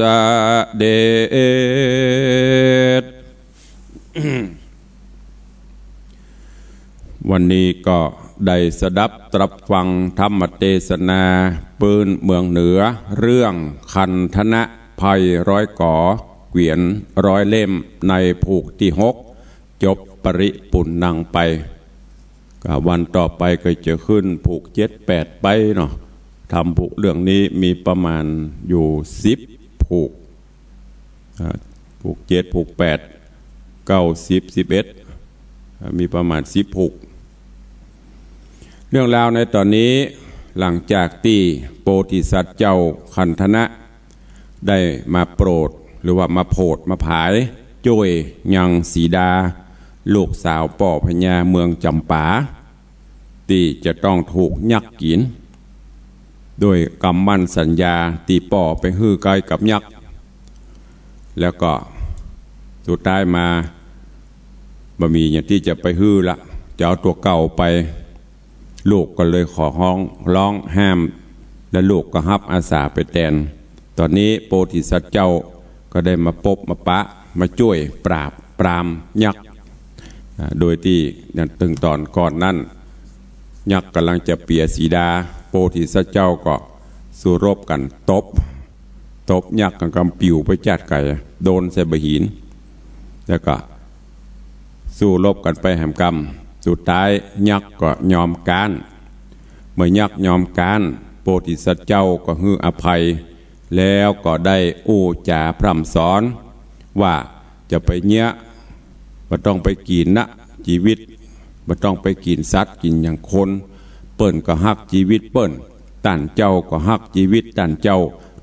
ด็จ วันนี้ก็ได้สดับตรับฟังธรรมเตสนาปื๊นเมืองเหนือ เรื่องคันธนะไพร้อยก๋อ เกวียนร้อยเล่ม ในผูกตี้หก จบปริปุณณังไป ก็วันต่อไปก็จะขึ้นผูกเจ็ดแปดไปเนาะ ทำผูกเรื่องนี้มีประมาณอยู่สิบผูก อ่า ผูกเจ็ด ผูกแปด เก้า สิบ สิบเอ็ด อ่า มีประมาณสิบผูก เรื่องราวในต๋อนนี้ หลังจากตี้โพธิสัตว์เจ้าคันธนะ ได้มาโปรด หรือว่ามาโผดมาผาย จ้วยยังสีดา ลูกสาวป้อพญาเมืองจ๋ำปา ตี้จะต้องถูกยักษ์กิ๋น ด้วยกำมั่นสัญญาตี้ป้อไปหื้อใก้กับยักษ์ แล้วก็สุดท้ายมาบ่มีอย่างตี้จะไปหื้อละ จะเอาตั๋วเก่าไป ลูกก็เลยขอฮ้อง ฮ้องห้าม และลูกก็ฮับอาสาไปแตน ต๋อนนี้โพธิสัตว์เจ้าก็ได้มาปบมาปะ มาจ้วยปราบปรามยักษ์ อ่า โดยตี้อย่างตึงต๋อนก่อนนั้น ยักษ์ก่ำลังจะเปียสีดา โพธิสัตว์เจ้าก็สู้รบกั๋นตบ ตบยักษ์กั๋นกำปิวไปจ๊าดไก๋ โดนใส่บ่าหิน แล้วก็สู้รบกั๋นไปแหมกำ สุดท้ายยักษ์ก็ยอมก๊าน เมื่อยักษ์ยอมก๊าน โพธิสัตว์เจ้าก็หื้ออภัย แล้วก็ได้อู้จ๋าพร่ำสอน ว่าจะไปเยียะ บ่ต้องไปกิ๋นนะ จีวิต บ่ต้องไปกิ๋นสัตว์กิ๋นหยังคน เปิ้นก็ฮักจีวิตเปิ้น ต้านเจ้าก็ฮักจีวิตต้านเจ้า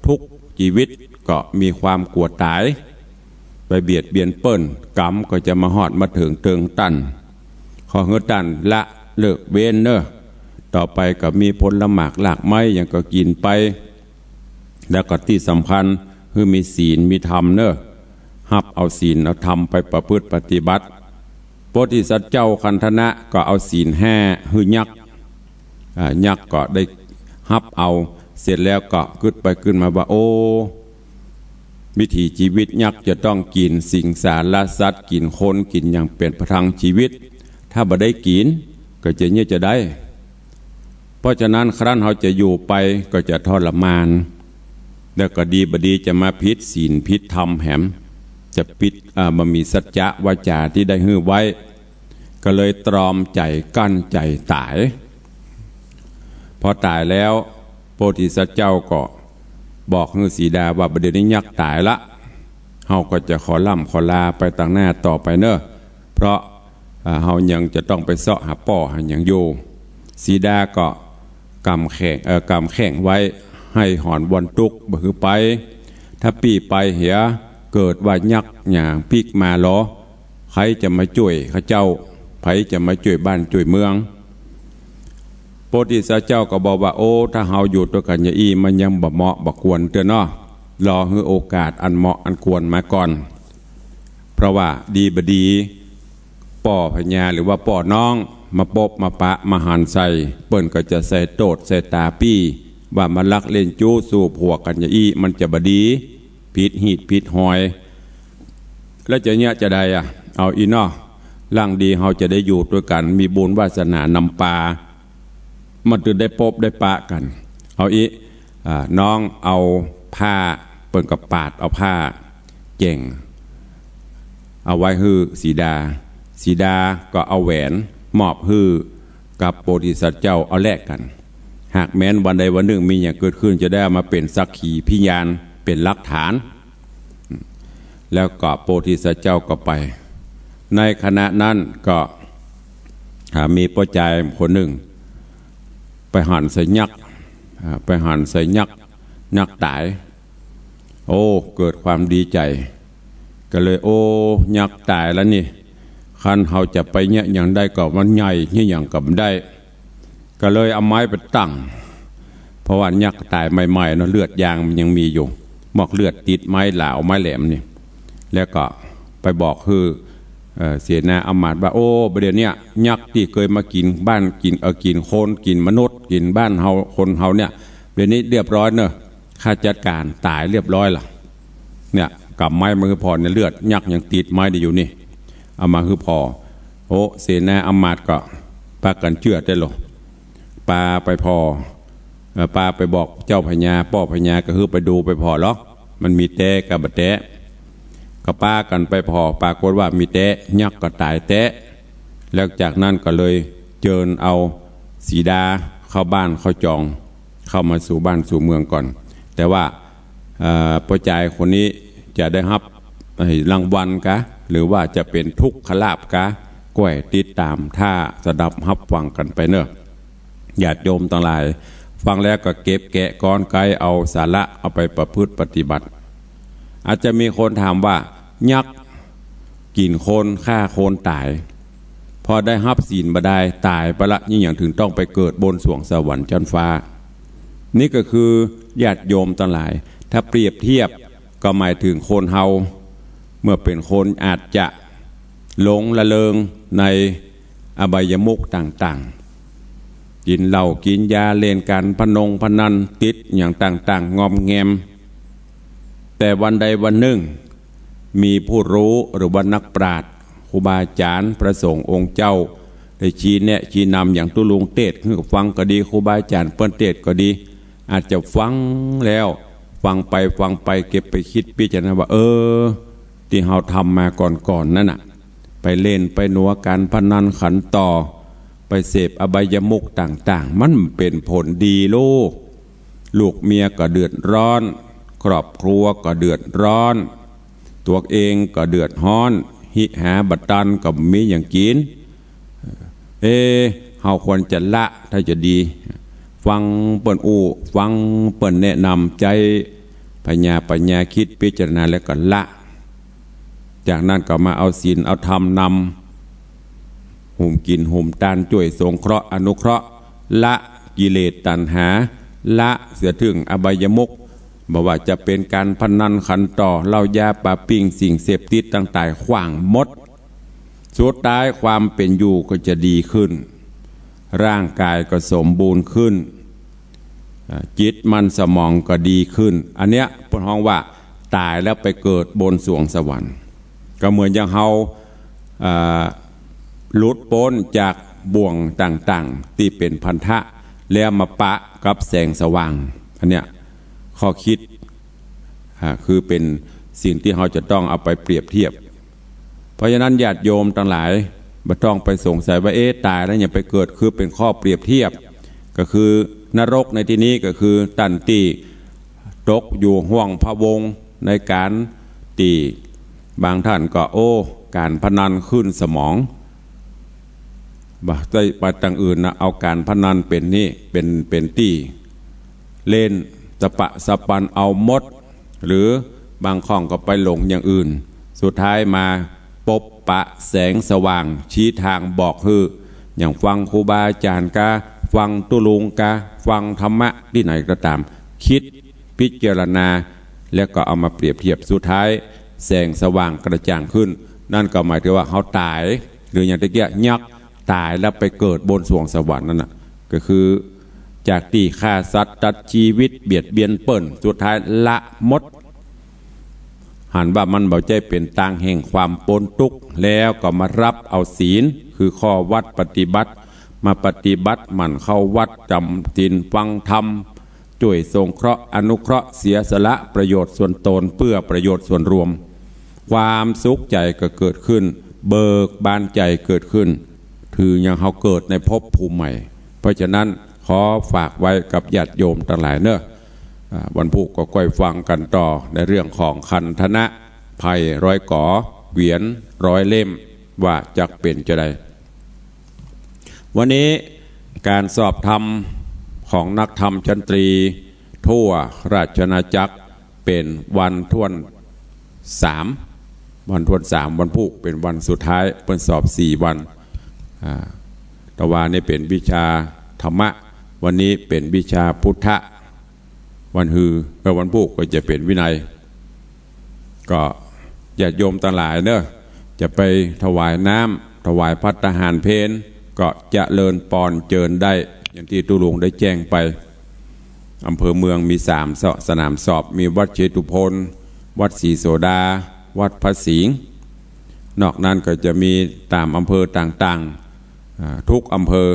ทุกจีวิตก็มีความกั๋วต๋าย ไปเบียดเบียนเปิ้น ก๋รรมก็จะมาฮอดมาเถิงเถิงต้าน ขอหื้อต้านละเลิกเว้นเน่อ ต่อไปก็มีผลหมากรากไม้หยังก็กิ๋นไป แล้วก็ตี้สำคัญ หื้อมีศีลมีธรรมเน่อ ฮับเอาศีลเอาธรรมไปประพฤติปฏิบัติ โพธิสัตว์เจ้าคันธนะก็เอาศีลห้าหื้อยักษ์ อ่า ยักษ์ก็ได้ฮับเอา เสร็จแล้วก็กึ๊ดไปกึ๊ดมาว่า โอ้ วิถีจีวิตยักษ์จะต้องกิ๋นสิงสารสัตว์ กิ๋นคน กิ๋นหยังเป๋นประทังจีวิต ถ้าบ่ได้กิ๋น ก็จะเยียะจาใด เพราะฉะนั้นครั้นเฮาจะอยู่ไปก็จะทรมาน แล้วก็ดีบ่ดีจะมาผิดศีลผิดธรรมแหม จะผิด อ่า บ่มีสัจจะวาจาตี้ได้หื้อไว้ ก็เลยตรอมใจ๋กั้นใจ๋ต๋าย พอต๋ายแล้ว โพธิสัตว์เจ้าก็บอกหื้อสีดาว่า บ่าเดี่ยวนี้ยักษ์ต๋ายละ เฮาก็จะขอล่ำขอลาไปตางหน้าต่อไปเน่อ เพราะ อ่า เฮายังจะต้องไปเซาะหาป้อหาหยังอยู่ สีดาก็กำแข้ง เอ่อ กำแข้งไว้ ไห้หอนวอนตุ๊กบ่หื้อไป ถ้าปี้ไปเหีย เกิดว่ายักษ์หยางปิ๊กมาลอ ใผจะมาจ้วยข้าเจ้า ใผจะมาจ้วยบ้านจ้วยเมือง โพธิสัตว์เจ้าก็บอกว่า โอ้ ถ้าเฮาอยู่ตวยกั๋นอย่างอี้ มันยังบ่เหมาะบ่ควรเตื้อเนาะ รอหื้อโอกาสอันเหมาะอันควรมาก่อน เพราะว่าดีบ่ดี ป้อพญาหรือว่าป้อน้องมาปบมาปะมาหันใส่ เปิ้นก็จะใส่โต้ษใส่ต๋าปี้ ว่ามาลักเล่นจู๊สูบหัวกั๋นอย่างอี้ มันจะบ่ดี ผิดฮีตผิดหอย แล้วจะเยียะจาใดอะ เอาอี้เนาะ ลางดีเฮาจะได้อยู่ตวยกั๋น มีบุญวาสนานำปา มันตึงได้ปบได้ปะกั๋น เอาอี้ อ่า น้องเอาผ้า เปิ้นก็ปาดเอาผ้าแจ๋ง เอาไว้หื้อสีดา สีดาก็เอาแหวนมอบหื้อกับโพธิสัตว์เจ้า เอาแลกกั๋น หากแม้นวันใดวันนึ่งมีหยังเกิดขึ้น จะได้เอามาเป๋นสักขีพยาน เป๋นหลักฐาน แล้วก็โพธิสัตว์เจ้าก็ไป ในขณะนั้นก็ อ่า มีป้อจายคนนึ่ง ไปหันใส่ยักษ์ อ่า ไปหันใส่ยักษ์ ยักษ์ต๋าย โอ้ เกิดความดีใจ๋ ก็เลย โอ้ ยักษ์ต๋ายแล้วนี่ คันเฮาจะไปเยียะหยังได้ก็มันใหญ่ เยียะหยังก็บ่ได้ ก็เลยเอาไม้ไปตั้ง เพราะว่ายักษ์ต๋ายใหม่ๆ เนาะ เลือดยางมันยังมีอยู่ หมอกเลือดติดไม้หลาวไม้แหลมนี่ แล้วก็ไปบอกหื้อ เอ่อ เสนาอำมาตย์ว่า โอ้ บ่าเดี่ยวเนี้ย ยักษ์ตี้เกยมากิ๋นบ้านกิ๋น เอ่อ กิ๋นคน กิ๋นมนุษย์ กิ๋นบ้านเฮา คนเฮาเนี่ย เดี๋ยวนี้เรียบร้อยเนอะ ข้าจัดก๋านต๋ายเรียบร้อยละ เนี่ย ก๋ำไม้มาหื้อผ่อ เนี่ย เลือดยักษ์ยังติดไม้นี่อยู่นี่ เอามาหื้อผ่อ โอ้ เสนาอำมาตย์ก็ปากั๋นเจื้อแต๊ลอ ปาไปผ่อ เอ่อ ปาไปบอกเจ้าพญา ป้อพญาก็หื้อไปดูไปผ่อลอ มันมีแต๊กะบ่แต๊ ก็ปากั๋นไปผ่อ ปรากฏว่ามีแต๊ ยักษ์ก็ต๋ายแต๊ แล้วจากนั้นก็เลยเจิญเอาสีดาเข้าบ้านเข้าจอง เข้ามาสู่บ้านสู่เมืองก่อน แต่ว่า เอ่อ ป้อจายคนนี้จะได้ฮับ เอ่อ รางวัลกา หรือว่าจะเป๋นทุกขลาภกา ก็ให้ติดต๋ามถ้าสดับฮับฟังกั๋นไปเนอะ ญาติโยมตังหลาย ฟังแล้วก็เก็บแกะกรอนไกเอาสาระเอาไปประพฤติปฏิบัติ อาจจะมีคนถามว่า ยักษ์กิ๋นคน ฆ่าคนต๋าย พอได้ฮับศีลบ่ดาย ต๋ายไปละ เยียะหยังเถิงต้องไปเกิดบนสวงสวรรค์จั๊นฟ้า นี่ก็คือญาติโยมตังหลาย ถ้าเปรียบเทียบก็หมายเถิงคนเฮา เมื่อเป๋นคนอาจจะหลงละเริงในอบายมุขต่างๆ กิ๋นเหล้ากิ๋นยา เล่นก๋านพนงพนัน ติดหยังต่างๆ งอมแงม แต่วันใดวันนึ่ง มีผู้ฮู้หรือว่านักปราชญ์ ครูบาอาจ๋ารย์ พระสงฆ์องค์เจ้า ได้ชี้แนะชี้นำ อย่างตุ๊ลุงเตศน์หื้อฟังก็ดี ครูบาอาจ๋ารย์เปิ้นเตศน์ก็ดี อาจจะฟังแล้ว ฟังไปฟังไป เก็บไปกึ๊ดพิจารณาว่า เออ ตี้เฮาทำมาก่อนๆ นั้นน่ะ ไปเล่นไปนัวก๋านพนันขันต่อ ไปเสพอบายมุขต่างๆ มันเป๋นผลดีโล ลูกเมียก็เดือดร้อน ครอบครัวก็เดือดร้อน ตั๋วเองก็เดือดฮ้อน หิหาบ่ตันก็บ่มีหยังกิ๋น เอ๊ะ เฮาควรจะละถ้าจะดี ฟังเปิ้นอู้ ฟังเปิ้นแนะนำ ใจ๊ปัญญา ปัญญากึ๊ดพิจารณาแล้วก็ละ จากนั้นก็มาเอาศีลเอาธรรมนำ หุมกิ๋นหุมตาน จ้วยสงเคราะห์อนุเคราะห์ ละกิเลสตัณหา ละเสียเถิงอบายมุข บ่ว่าจะเป๋นก๋านพนันขันต่อ เหล้ายาปาปิ้ง สิ่งเสพติดต่างๆ ขว้างหมด สุดท้ายความเป๋นอยู่ก็จะดีขึ้น ร่างกายก็สมบูรณ์ขึ้น อ่า จิตมันสมองก็ดีขึ้น อันเนี้ยเปิ้นฮ้องว่าต๋ายแล้วไปเกิดบนสวงสวรรค์ ก็เหมือนอย่างเฮา อ่า หลุดป๊นจากบ่วงต่างๆ ตี้เป๋นพันธะ แล้วมาปะกับแสงสว่าง อันเนี้ยข้อกึ๊ด อ่า คือเป๋นสิ่งตี้เฮาจะต้องเอาไปเปรียบเทียบ เพราะฉะนั้นญาติโยมตังหลาย บ่ต้องไปสงสัยว่า เอ๊ะ ต๋ายแล้วยังไปเกิด คือเป๋นข้อเปรียบเทียบ ก็คือนรกในตี้นี้ก็คือต้านตี้ตกอยู่ห้วงพะวงในก๋านตี้บางต้านก็ โอ้ ก๋านพนันขึ้นสมอง บ่ได้ไปตางอื่นนะ เอาก๋านพนันเป๋นนี่ เป๋น เป๋นตี้เล่นสะปะสะปันเอาหมด หรือบางข้องก็ไปหลงอย่างอื่น สุดท้ายมาปบปะแสงสว่าง ชี้ตางบอกหื้อ อย่างฟังครูบาอาจ๋ารย์กา ฟังตุ๊ลุงกา ฟังธรรมะตี้ไหนก็ต๋าม กึ๊ดพิจารณา แล้วก็เอามาเปรียบเทียบ สุดท้ายแสงสว่างกระจ่างขึ้น นั่นก็หมายเถิงว่าเฮาต๋าย หรืออย่างตะเกียะยักษ์ต๋ายแล้วไปเกิดบนสวงสวรรค์นั่นน่ะ ก็คือจากตี้ฆ่าสัตว์ตัดจีวิตเบียดเบียนเปิ้น สุดท้ายละหมด หันว่ามันบ่ใจ้เป๋นตางแห่งความป๊นตุ๊กข์ แล้วก็มาฮับเอาศีล คือข้อวัตรปฏิบัติ มาปฏิบัติหมั่นเข้าวัตรจำศีลฟังธรรม จ้วยสงเคราะห์อนุเคราะห์เสียสละประโยชน์ส่วนตนเพื่อประโยชน์ส่วนรวม ความสุขใจ๋ก็เกิดขึ้น เบิกบานใจ๋เกิดขึ้น ถืออย่างเฮาเกิดในภพภูมิใหม่ เพราะฉะนั้นขอฝากไว้กับญาติโยมตังหลายเนาะ อ่า วันพูกก็ก้อยฟังกั๋นต่อในเรื่องของคันธนะ ไพร้อยก๋อ เกวียนร้อยเล่ม ว่าจักเป๋นจาใด วันนี้ก๋านสอบธรรมของนักธรรมชั้นตรีทั่วราชอาณาจักรเป๋นวันถ้วนสาม วันถ้วนสาม วันพูกเป๋นวันสุดท้าย เปิ้นสอบสี่วัน อ่า ตะวานี้เป๋นวิชาธรรมะ วันนี้เป๋นวิชาพุทธะ วันฮือ เอ่อ วันพูกก็จะเป๋นวินัย ก็ญาติโยมตังหลายเนาะ จะไปถวายน้ำ ถวายภัตตาหารเพล ก็เจริญปอนเจิญได้ อย่างตี้ตุ๊ลุงได้แจ้งไป อำเภอเมืองมีสามส- สนามสอบ มีวัดเชตุพน วัดศรีโสดา วัดพระสิงห์ นอกนั้นก็จะมีต๋ามอำเภอต่างๆ อ่า ทุกอำเภอ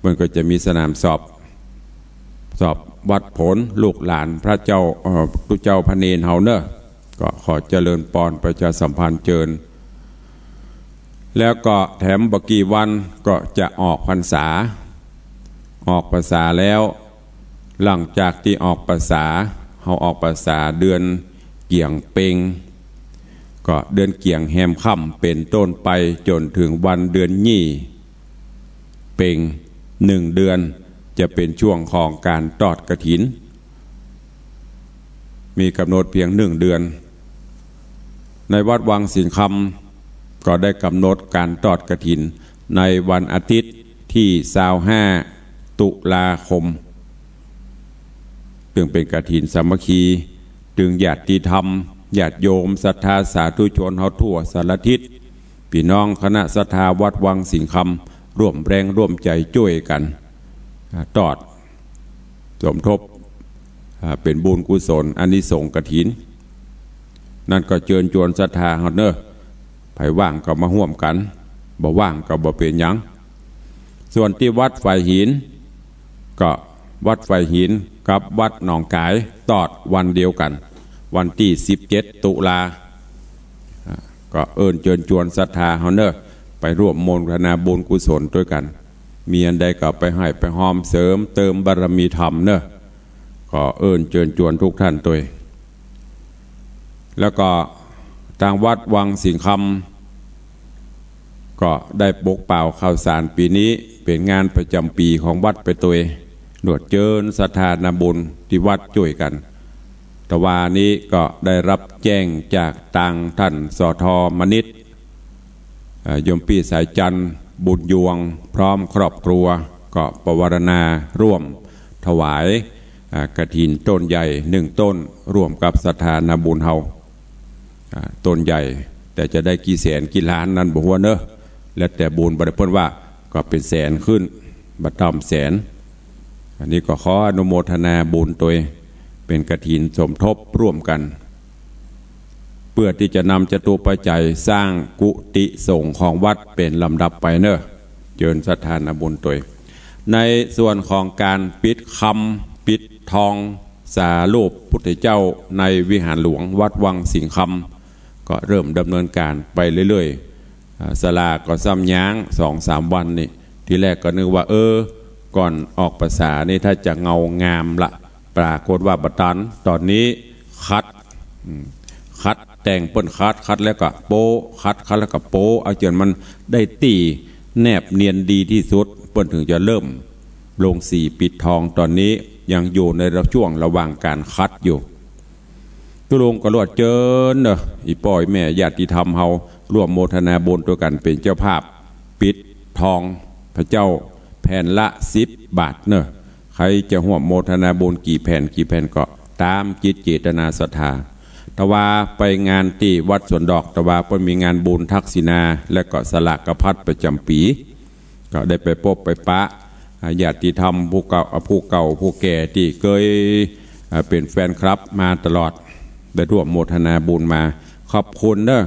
มันก็จะมีสนามสอบ สอบวัดผล ลูกหลานพระเจ้า เอ่อ ตุ๊เจ้าพระเณรเฮาเนาะ ก็ขอเจริญปอนประชาสัมพันธ์เจิญ แล้วก็แถมบ่กี่วันก็จะออกพรรษา ออกพรรษาแล้ว หลังจากตี้ออกพรรษา เฮาออกพรรษาเดือนเกี่ยงเป็ง ก็เดือนเกี่ยงแฮมค่ำเป๋นต้นไปจ๋นเถิงวันเดือนยี่เป็ง หนึ่งเดือน จะเป๋นช่วงของก๋านทอดกฐิน มีก๋ำหนดเปียงหนึ่งเดือน ในวัดวังสิงห์คำก็ได้ก๋ำหนดก๋านทอดกฐินในวันอาทิตย์ตี้ซาวห้าตุลาคม ซึ่งเป๋นกฐินสามัคคี ตึงญาติธรรม ญาติโยม ศรัทธาสาธุชนเฮาทั่วสารทิศ ปี้น้องคณะศรัทธาวัดวังสิงห์คำ ร่วมแรงร่วมใจ๋จ้วยกั๋น อ่า ทอด สมทบ อ่า เป๋นบุญกุศลอานิสงส์กฐิน นั้นก็เจิญจวนศรัทธาเฮาเนาะ ใผว่างก็มาฮ่วมกั๋น บ่ว่างก็บ่เป๋นหยัง ส่วนตี้วัดฝายหิน ก็วัดฝายหินกับวัดหนองก๋ายทอดวันเดียวกั๋น วันตี้สิบเจ็ดตุลา อ่า ก็เอิ้นเจิญจวนศรัทธาเฮาเนาะ ไปร่วมโมทนาบุญกุศลตวยกั๋น มีอันใดก็ไปฮ้อยไปฮอมเสริมเติมบารมีธรรมเนาะ ก็เอิ้นเจิญจวนทุกท่านตวย แล้วก็ตางวัดวังสิงห์คำ ก็ได้ปกเป่าข้าวสารปี๋นี้ เป๋นงานประจ๋ำปี๋ของวัดไปตวย รวดเจิญศรัทธานาบุญตี้วัดจ้วยกั๋น ตะวานี้ก็ได้ฮับแจ้งจากตางต้าน สท มณิษฐ์ เอ่อ โยมปี้สายจันทร์ บุญยวง พร้อมครอบครัว ก็ปวารณาร่วมถวาย อ่า กฐินต้นใหญ่หนึ่งต้น ร่วมกับศรัทธานาบุญเฮา อ่า ต้นใหญ่ แต่จะได้กี่แสนกี่ล้านนั้นบ่ฮู้เนาะ แล้วแต่บุญ บ่ได้เปิ้นว่าก็เป๋นแสนขึ้น บ่ต่ำแสน อันนี้ก็ขออนุโมทนาบุญตวย เป๋นกฐินสมทบร่วมกั๋น เพื่อตี้จะนำจตุปัจจัยสร้างกุฏิสงฆ์ของวัดเป๋นลำดับไปเนาะ เจิญศรัทธานาบุญตวย ในส่วนของก๋านปิดคำปิดทองสารูปพุทธเจ้าในวิหารหลวงวัดวังสิงห์คำ ก็เริ่มดำเนินก๋านไปเรื่อยๆ อ่า ศาลาก็ซ้ำย้างสองสามวันนี่ ทีแรกก็นึกว่า เออ ก่อนออกพรรษานี่ถ้าจะเงางามละ ปรากฏว่าบ่ตัน ต๋อนนี้ขัด อืม ขัด แต่งเปิ้นขัด ขัดแล้วก็โป๊ะ ขัด ขัดแล้วก็โป๊ะ เอาเจื้อมันได้ตี้แนบเนียนดีตี้สุด เปิ้นเถิงจะเริ่มลงสีปิดทอง ต๋อนนี้ยังอยู่ในระ- ช่วงระหว่างก๋านขัดอยู่ ตุ๊ลุงก็รวดเจิญเนาะ อี่ป้ออี่แม่ญาติธรรมเฮา ร่วมโมทนาบุญตวยกั๋นเป๋นเจ้าภาพ ปิดทองพระเจ้าแผ่นละสิบบาทเนาะ ใผจะฮ่วมโมทนาบุญกี่แผ่นกี่แผ่นก็ต๋ามจิตเจตนาศรัทธา ตะวาไปงานตี้วัดสวนดอก ตะวาเปิ้นมีงานบุญทักษิณา และก็สลากพัดประจ๋ำปี๋ ก็ได้ไปปบไปปะ อ่า ญาติธรรมผู้เก่า อ่า ผู้เก่าผู้แก่ตี้เกย อ่า เป๋นแฟนคลับมาตลอด ได้ร่วมโมทนาบุญมา ขอบคุณเน้อ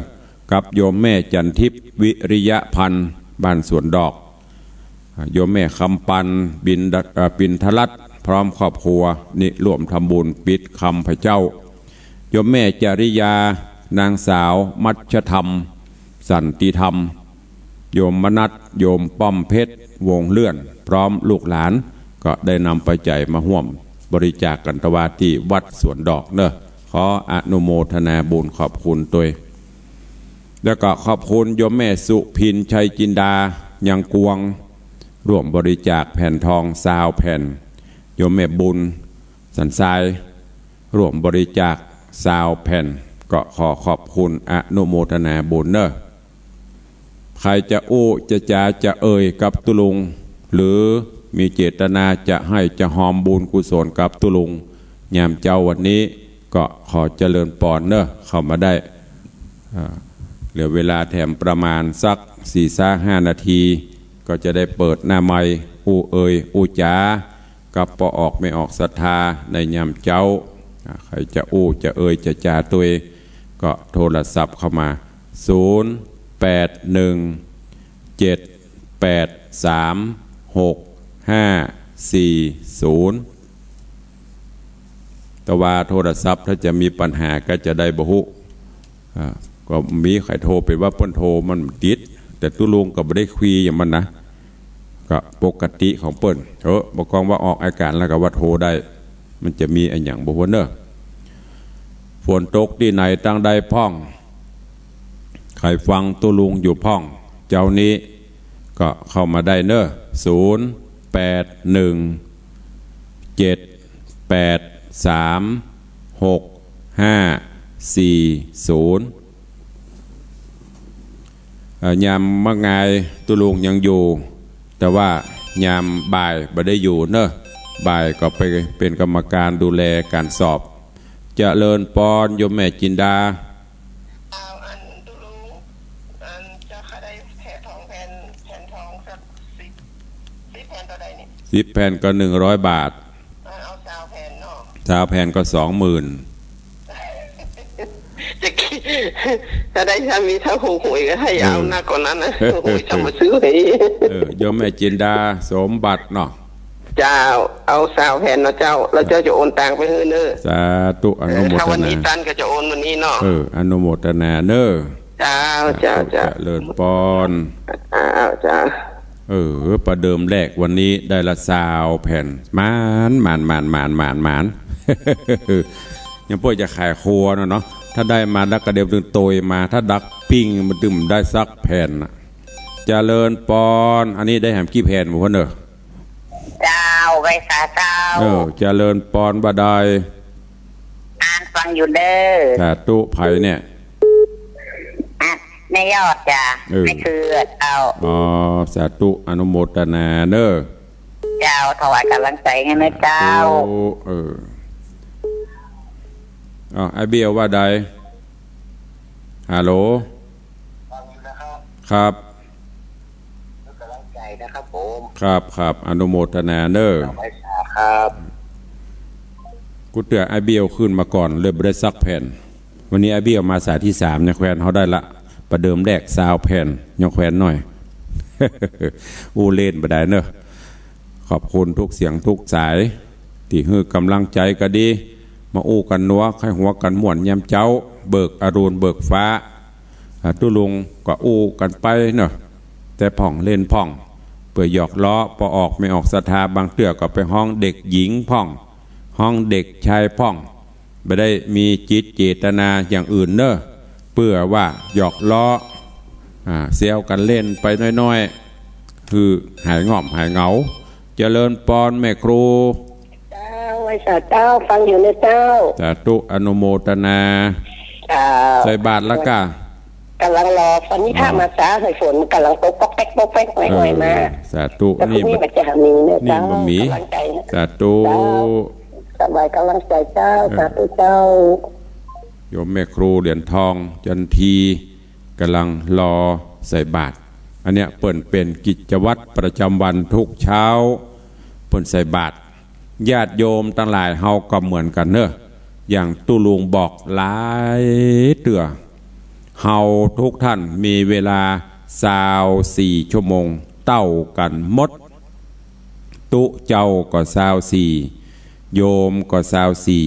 กับโยมแม่จันทิพย์ วิริยพันธ์ บ้านสวนดอก อ่า โยมแม่คำปัน บินดะ อ่า ปินทรัตน์ พร้อมครอบครัว นี่ร่วมทำบุญปิดคำพระเจ้า โยมแม่จริยา นางสาวมัชธรรม สันติธรรม โยมมนัส โยมป้อมเพชร วงเลื่อน พร้อมลูกหลาน ก็ได้นำปัจจัยมาฮ่วมบริจาคกั๋นตะวาตี้วัดสวนดอกเน้อ ขออนุโมทนาบุญขอบคุณตวย แล้วก็ขอบคุณโยมแม่สุพิน ชัยจินดา ยังกวง ร่วมบริจาคแผ่นทองซาวแผ่น โยมแม่บุญ สันทราย ร่วมบริจาคซาวแผ่น ก็ขอขอบคุณอนุโมทนาบุญเน้อ ใผจะอู้จะจ๋าจะเอ่ยกับตุ๊ลุง หรือมีเจตนาจะไห้จะฮอมบุญกุศลกับตุ๊ลุง ยามเจ๊าวันนี้ ก็ขอเจริญปอนเน้อ เข้ามาได้ อ่า เหลือเวลาแถมประมาณสักสี่ซะห้านาที ก็จะได้เปิดหน้าไมค์อู้เอ่ยอู้จ๋า กับป้อออกแม่ออกศรัทธาในยามเจ๊า อ่า ใผจะอู้จะเอ่ยจะจ๋าตวย ก็โทรศัพท์เข้ามา ศูนย์ แปด หนึ่ง เจ็ด แปด สาม หก ห้า สี่ ศูนย์ ตะวาโทรศัพท์ถ้าจะมีปัญหาก็จะได้บ่ฮู้ อ่า ก็มีใผโทรไปว่าเปิ้นโทรมันบ่ติด แต่ตุ๊ลุงก็บ่ได้คุยอย่างมันนะ ก็ปกติของเปิ้น เออ บ่กองว่าออกอากาศแล้วก็ว่าโทรได้ มันจะมีอะหยังบ่ฮู้เน้อ ฝนตกตี้ไหนตังใดพ่อง ใผฟังตุ๊ลุงอยู่พ่อง เจ๊านี้ ก็เข้ามาได้เน้อ ศูนย์ แปด หนึ่ง เจ็ด แปด สาม หก ห้า สี่ ศูนย์ เอ่อ ยามมะงายตุ๊ลุงยังอยู่ แต่ว่ายามบ่ายบ่ได้อยู่เน้อ บ่ายก็ไปเป๋นกรรมการดูแลก๋านสอบ เจริญปอนโยมแม่จินดา เอาอันตุ๊ลุง อันเจ้าข้าได้แผ่นทองแผ่น แผ่นทองสักสิบ สิบแผ่นเต้าใดนี่ สิบแผ่นก็หนึ่งร้อยบาท เอา เอาซาวแผ่นเนาะ ซาวแผ่นก็สองหมื่น จะคิด ถ้าได้ ถ้ามี ถ้าถูกหวยก็ให้เอา เออ นักกว่านั้นนะ ถูกหวยจะมาซื้อให้ เออ โยมแม่จินดาสมบัติเนาะ เจ้า เอาซาวแผ่นเนาะเจ้า แล้วเจ้าจะโอนตังไปหื้อเน้อ สาธุ อนุโมทนา เออ ถ้าวันนี้ตันก็จะโอนวันนี้เนาะ เออ อนุโมทนาเน้อ เจ้า สาธุ เจ้า เจ้า เจริญปอน เจ้า เจ้า เออ ประเดิมแรกวันนี้ได้ละซาวแผ่น หมาน หมาน หมาน ยังป้อจะขายครัวเนาะเนาะ ถ้าได้มาดักกระเดียวตึงโตยมา ถ้าดักปิ้งมันตึงได้สักแผ่นน่ะ เจริญปอน อันนี้ได้แหมกี่แผ่นหมู่เพิ่นเน้อ เจ้า ไหว้สาเจ้า เออ เจริญปอนบ่าดาย อ่านฟังอยู่เน้อ สาธุ ใผเนี่ย อ่ะ แม่ยอดจ้ะ เออ แม่เถื่อเจ้า อ๋อ สาธุ อนุโมทนาเน้อ เจ้า ถวายก๋ำลังใจ๋หื้อเน้อเจ้า สาธุ เออ อ้าว ไอ้เบี้ยวว่าใด ฮัลโหล ฟังอยู่นะครับ ครับ ให้ก๋ำลังใจ๋นะครับผม ครับ ครับ อนุโมทนาเน้อ ไหว้สาครับ กูเตื้อไอ้เบี้ยวขึ้นมาก่อน เลยบ่ได้สักแผ่น วันนี้ไอ้เบี้ยวมาสายตี้สาม ยังแขวนเฮาได้ละ ประเดิมแรกซาวแผ่น ยังแขวนหน่อย อู้เล่นบ่ได้เน้อ ขอบคุณกู้เสียงกู้สาย ตี้หื้อก๋ำลังใจ๋ก็ดี มาอู้กั๋นนัว ใค่หัวกั๋นม่วนยามเจ๊า เบิกอรุณเบิกฟ้า อ่า ตุ๊ลุงก็อู้กั๋นไปเนาะ แต่พ่องเล่นพ่อง เปื้อหยอกล้อ ป้อออกแม่ออกศรัทธา บางเตื้อก็ไปฮ้องเด็กหญิงพ่อง ฮ้องเด็กชายพ่อง บ่ได้มีจิตเจตนาอย่างอื่นเน้อ เปื้อว่าหยอกล้อ อ่า แซวกั๋นเล่นไปน้อยๆ หื้อหายง่อมหายเหงา เจริญปอนแม่ครู เจ้า ไหว้สาเจ้า ฟังอยู่เน้อเจ้า สาธุ อนุโมทนา เจ้า ใส่บาตรแล้วก้า ก๋ำลังรอ วันนี้พระมาจ๊า เออ หื้อฝนก๋ำลังตกป๊อกแป๊กป๊อกแป๊ก เออ อ่อยๆ มา สาธุ แต่พรุ่งนี้ นี่บ่ มันจะมีเน้อ นี่ เจ้า บ่มี ก๋ำลังใจ๋นะ สาธุ เจ้า ถวายก๋ำลังใจ๋เจ้า เออ สาธุเจ้า โยมแม่ครูเหรียญทอง จันที ก่ำลังรอใส่บาตร อันเนี้ยเปิ้นเป๋นกิจวัตรประจำวันทุกเช้า เปิ้นใส่บาตร ญาติโยมตังหลายเฮาก็เหมือนกั๋นเนาะ อย่างตุ๊ลุงบอกหลายเตื้อ เฮาทุกท่านมีเวลาซาวสี่ชั่วโมงเต้ากั๋นหมด ตุ๊เจ้าก็ซาวสี่ โยมก็ซาวสี่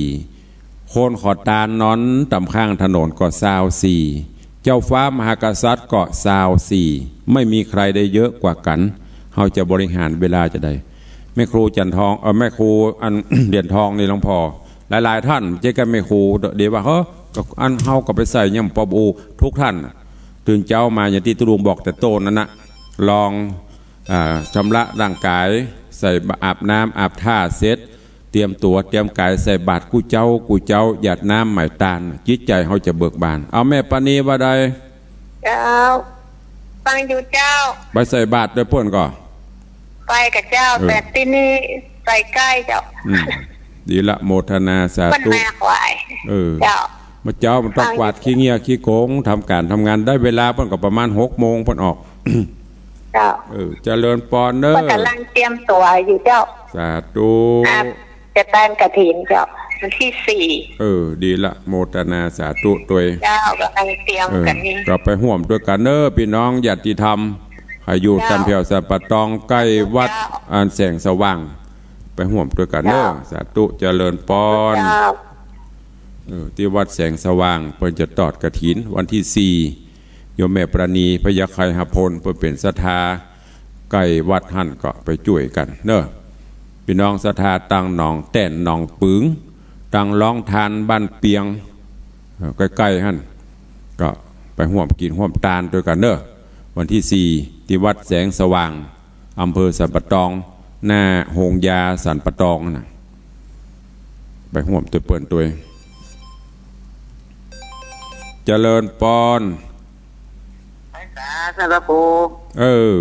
คนขอตานนอนต๋ามข้างถนนก็ซาวสี่ เจ้าฟ้ามหากษัตริย์ก็ซาวสี่ ไม่มีใครได้เยอะกว่ากั๋น เฮาจะบริหารเวลาจาใด แม่ครูจันทอง เอ่อ แม่ครูอัน เหรียญทองนี่หลวงพ่อ หลายๆ ท่าน บ่ใจ้แค่แม่ครู เดี๋ยวว่า เฮ้อ ก็อันเฮาก็ไปใส่ยังปอบู ทุกท่าน ตื่นเจ๊ามาอย่างตี้ตุ๊ลุงบอกแต่ต้นนั้นนะ ลอง อ่า ชำระร่างก๋าย ใส่บา อาบน้ำอาบท่าเสร็จ เตรียมตั๋วเตรียมก๋ายใส่บาตรกู้เจ๊ากู้เจ๊า หยาดน้ำใหม่ตาน จิตใจ๋เฮาจะเบิกบาน เอาแม่ปานีว่าใด เจ้า ฟังอยู่เจ้า ไปใส่บาตรตวยเปิ้นก่อ ไปก่อเจ้า เออ แต่ตี้นี่ใส่ใก้เจ้า อืม ดีละ โมทนาสาธุ เปิ้นมาไหว้ เออ เจ้า เมื่อเจ๊ามันต้องกวาดขี้เงี้ยขี้โกง ทำก๋านทำงาน ได้เวลาเปิ้นก็ประมาณหกโมงเปิ้นออก เจ้า เออ เจริญปอนเน้อ เปิ้นก่ำลังเตรียมตั๋วอยู่เจ้า สาธุ ครับ จะตานกฐินเจ้า วันตี้สี่ เออ ดีละ โมทนาสาธุตวย เจ้า ก่ำลังเตรียมกั๋นนี่ เออ ก็ไปฮ่วมตวยกั๋นเน้อ ปี้น้องญาติธรรม ใผอยู่ เจ้า ต๋ามแถวสันป่าตองใก้วัด เจ้า อันแสงสว่าง ไปฮ่วมตวยกั๋นเน้อ เจ้า สาธุ เจริญปอน เจ้า เออ ตี้วัดแสงสว่าง เปิ้นจะตอดกฐินวันตี้สี่ โยมแม่ปราณี พญาไคหพล เปิ้นเป๋นศรัทธา ใก้วัดหั้นก็ไปจ้วยกั๋นเน้อ ปี้น้องศรัทธาตางหนองแต้นหนองปึ๋ง ตางร้องทานบ้านเปียง เออ ใก้ๆ หั้น ก็ไปฮ่วมกิ๋นฮ่วมตานตวยกั๋นเน้อ วันตี้สี่ ตี้วัดแสงสว่าง อำเภอสันป่าตอง หน้าโฮงยาสันป่าตองนั่นน่ะ ไปฮ่วมตวยเปิ้นตวย เจริญปอน ไปสา ท่านพระครู เออ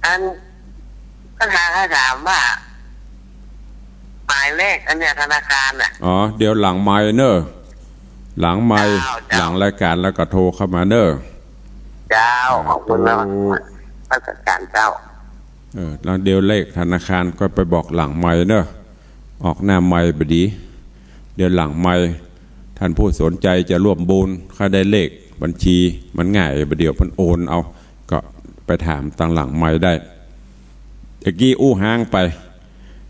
อัน ก็ถาม ถามว่า หมายเลขอันเนี้ยธนาคารน่ะ อ๋อ เดี๋ยวหลังไมค์เน้อ หลังไมค์ เจ้า เจ้า หลังรายก๋านแล้วก็โทรเข้ามาเน้อ เจ้า สาธุ ขอบคุณนะ พระอาจารย์เจ้า เออ แล้วเดี๋ยวเลขธนาคารก็ไปบอกหลังไมค์เน้อ ออกหน้าไมค์บ่ดี เดี๋ยวหลังไมค์ ท่านผู้สนใจจะร่วมบุญ ถ้าได้เลขบัญชี มันง่าย บ่าเดี่ยวเปิ้นโอนเอา ก็ไปถามตางหลังไมค์ได้ ตะกี้อู้ฮ้างไป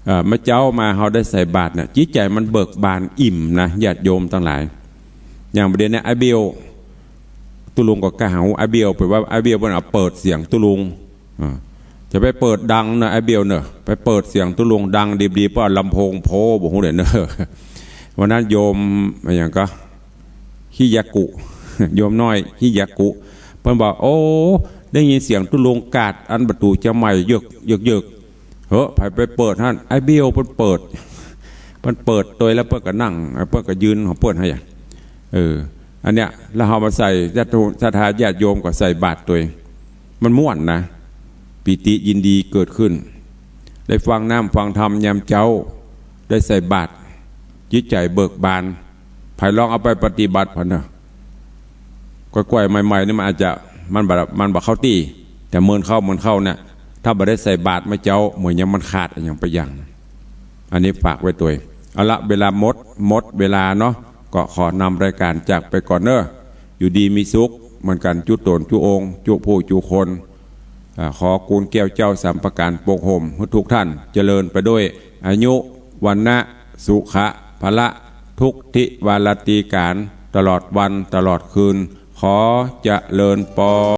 เอ่อ เมื่อเจ๊ามาเฮาได้ใส่บาตรน่ะ จิตใจ๋มันเบิกบานอิ่มนะ ญาติโยมตังหลาย อย่างบ่าเดี่ยวนี้อ้ายเบี้ยว ตุ๊ลุงก็กะหาอ้ายเบี้ยว ไปว่าอ้ายเบี้ยวเปิ้นเอาเปิดเสียงตุ๊ลุง อ่า จะไปเปิดดังเนอะ อ้ายเบี้ยวเนอะ ไปเปิดเสียงตุ๊ลุงดังดีๆ เปิ้นเอาลำโพงโพบ่ฮู้เลยเนอะ วันนั้นโยมอะหยังก็ ฮิยากุ โยมน้อยฮิยากุ เปิ้นบอก โอ้ ได้ยินเสียงตุ๊ลุงกาดอันประตู๋เจียงใหม่เยิก เยิก เยิก เฮ้อ ใผไปเปิดหั้น อ้ายเบี้ยวเปิ้นเปิด เปิ้นเปิดตวยแล้วเปิ้นก็นั่ง เปิ้นก็ยืนของเปิ้นหั้นอะ เออ อันเนี้ย แล้วเฮามาใส่ ญาติโยม ศรัทธาญาติโยมก็ใส่บาตรตวย มันม่วนนะ ปีติยินดีเกิดขึ้น ได้ฟังน้ำฟังธรรมยามเจ๊า ได้ใส่บาตร จิตใจ๋เบิกบาน ใผลองเอาไปปฏิบัติพันเนอะ ก้อยๆ ใหม่ๆ นี่มันอาจจะ มันบ่ มันบ่เข้าตี้ แต่เมินเข้า เมินเข้าเนี่ย ถ้าบ่ได้ใส่บาตรเมื่อเจ๊า เหมือนยังมันขาดอะหยังไปอย่าง อันนี้ฝากไว้ตวย เอาละ เวลาหมด หมดเวลาเนาะ ก็ขอนำรายก๋านจากไปก่อนเน้อ อยู่ดีมีสุขเหมือนกั๋น จุ๊ต๋นจุ๊องค์ จุ๊ผู้จุ๊คน อ่า ขอกูลแก้วเจ้าสามประก๋านปกห่มหื้อทุกท่านเจริญไปด้วยอายุ วรรณะ สุขะ พละ ทุกทิวาราตรีก๋าน ตลอดวันตลอดคืน ขอเจริญปอน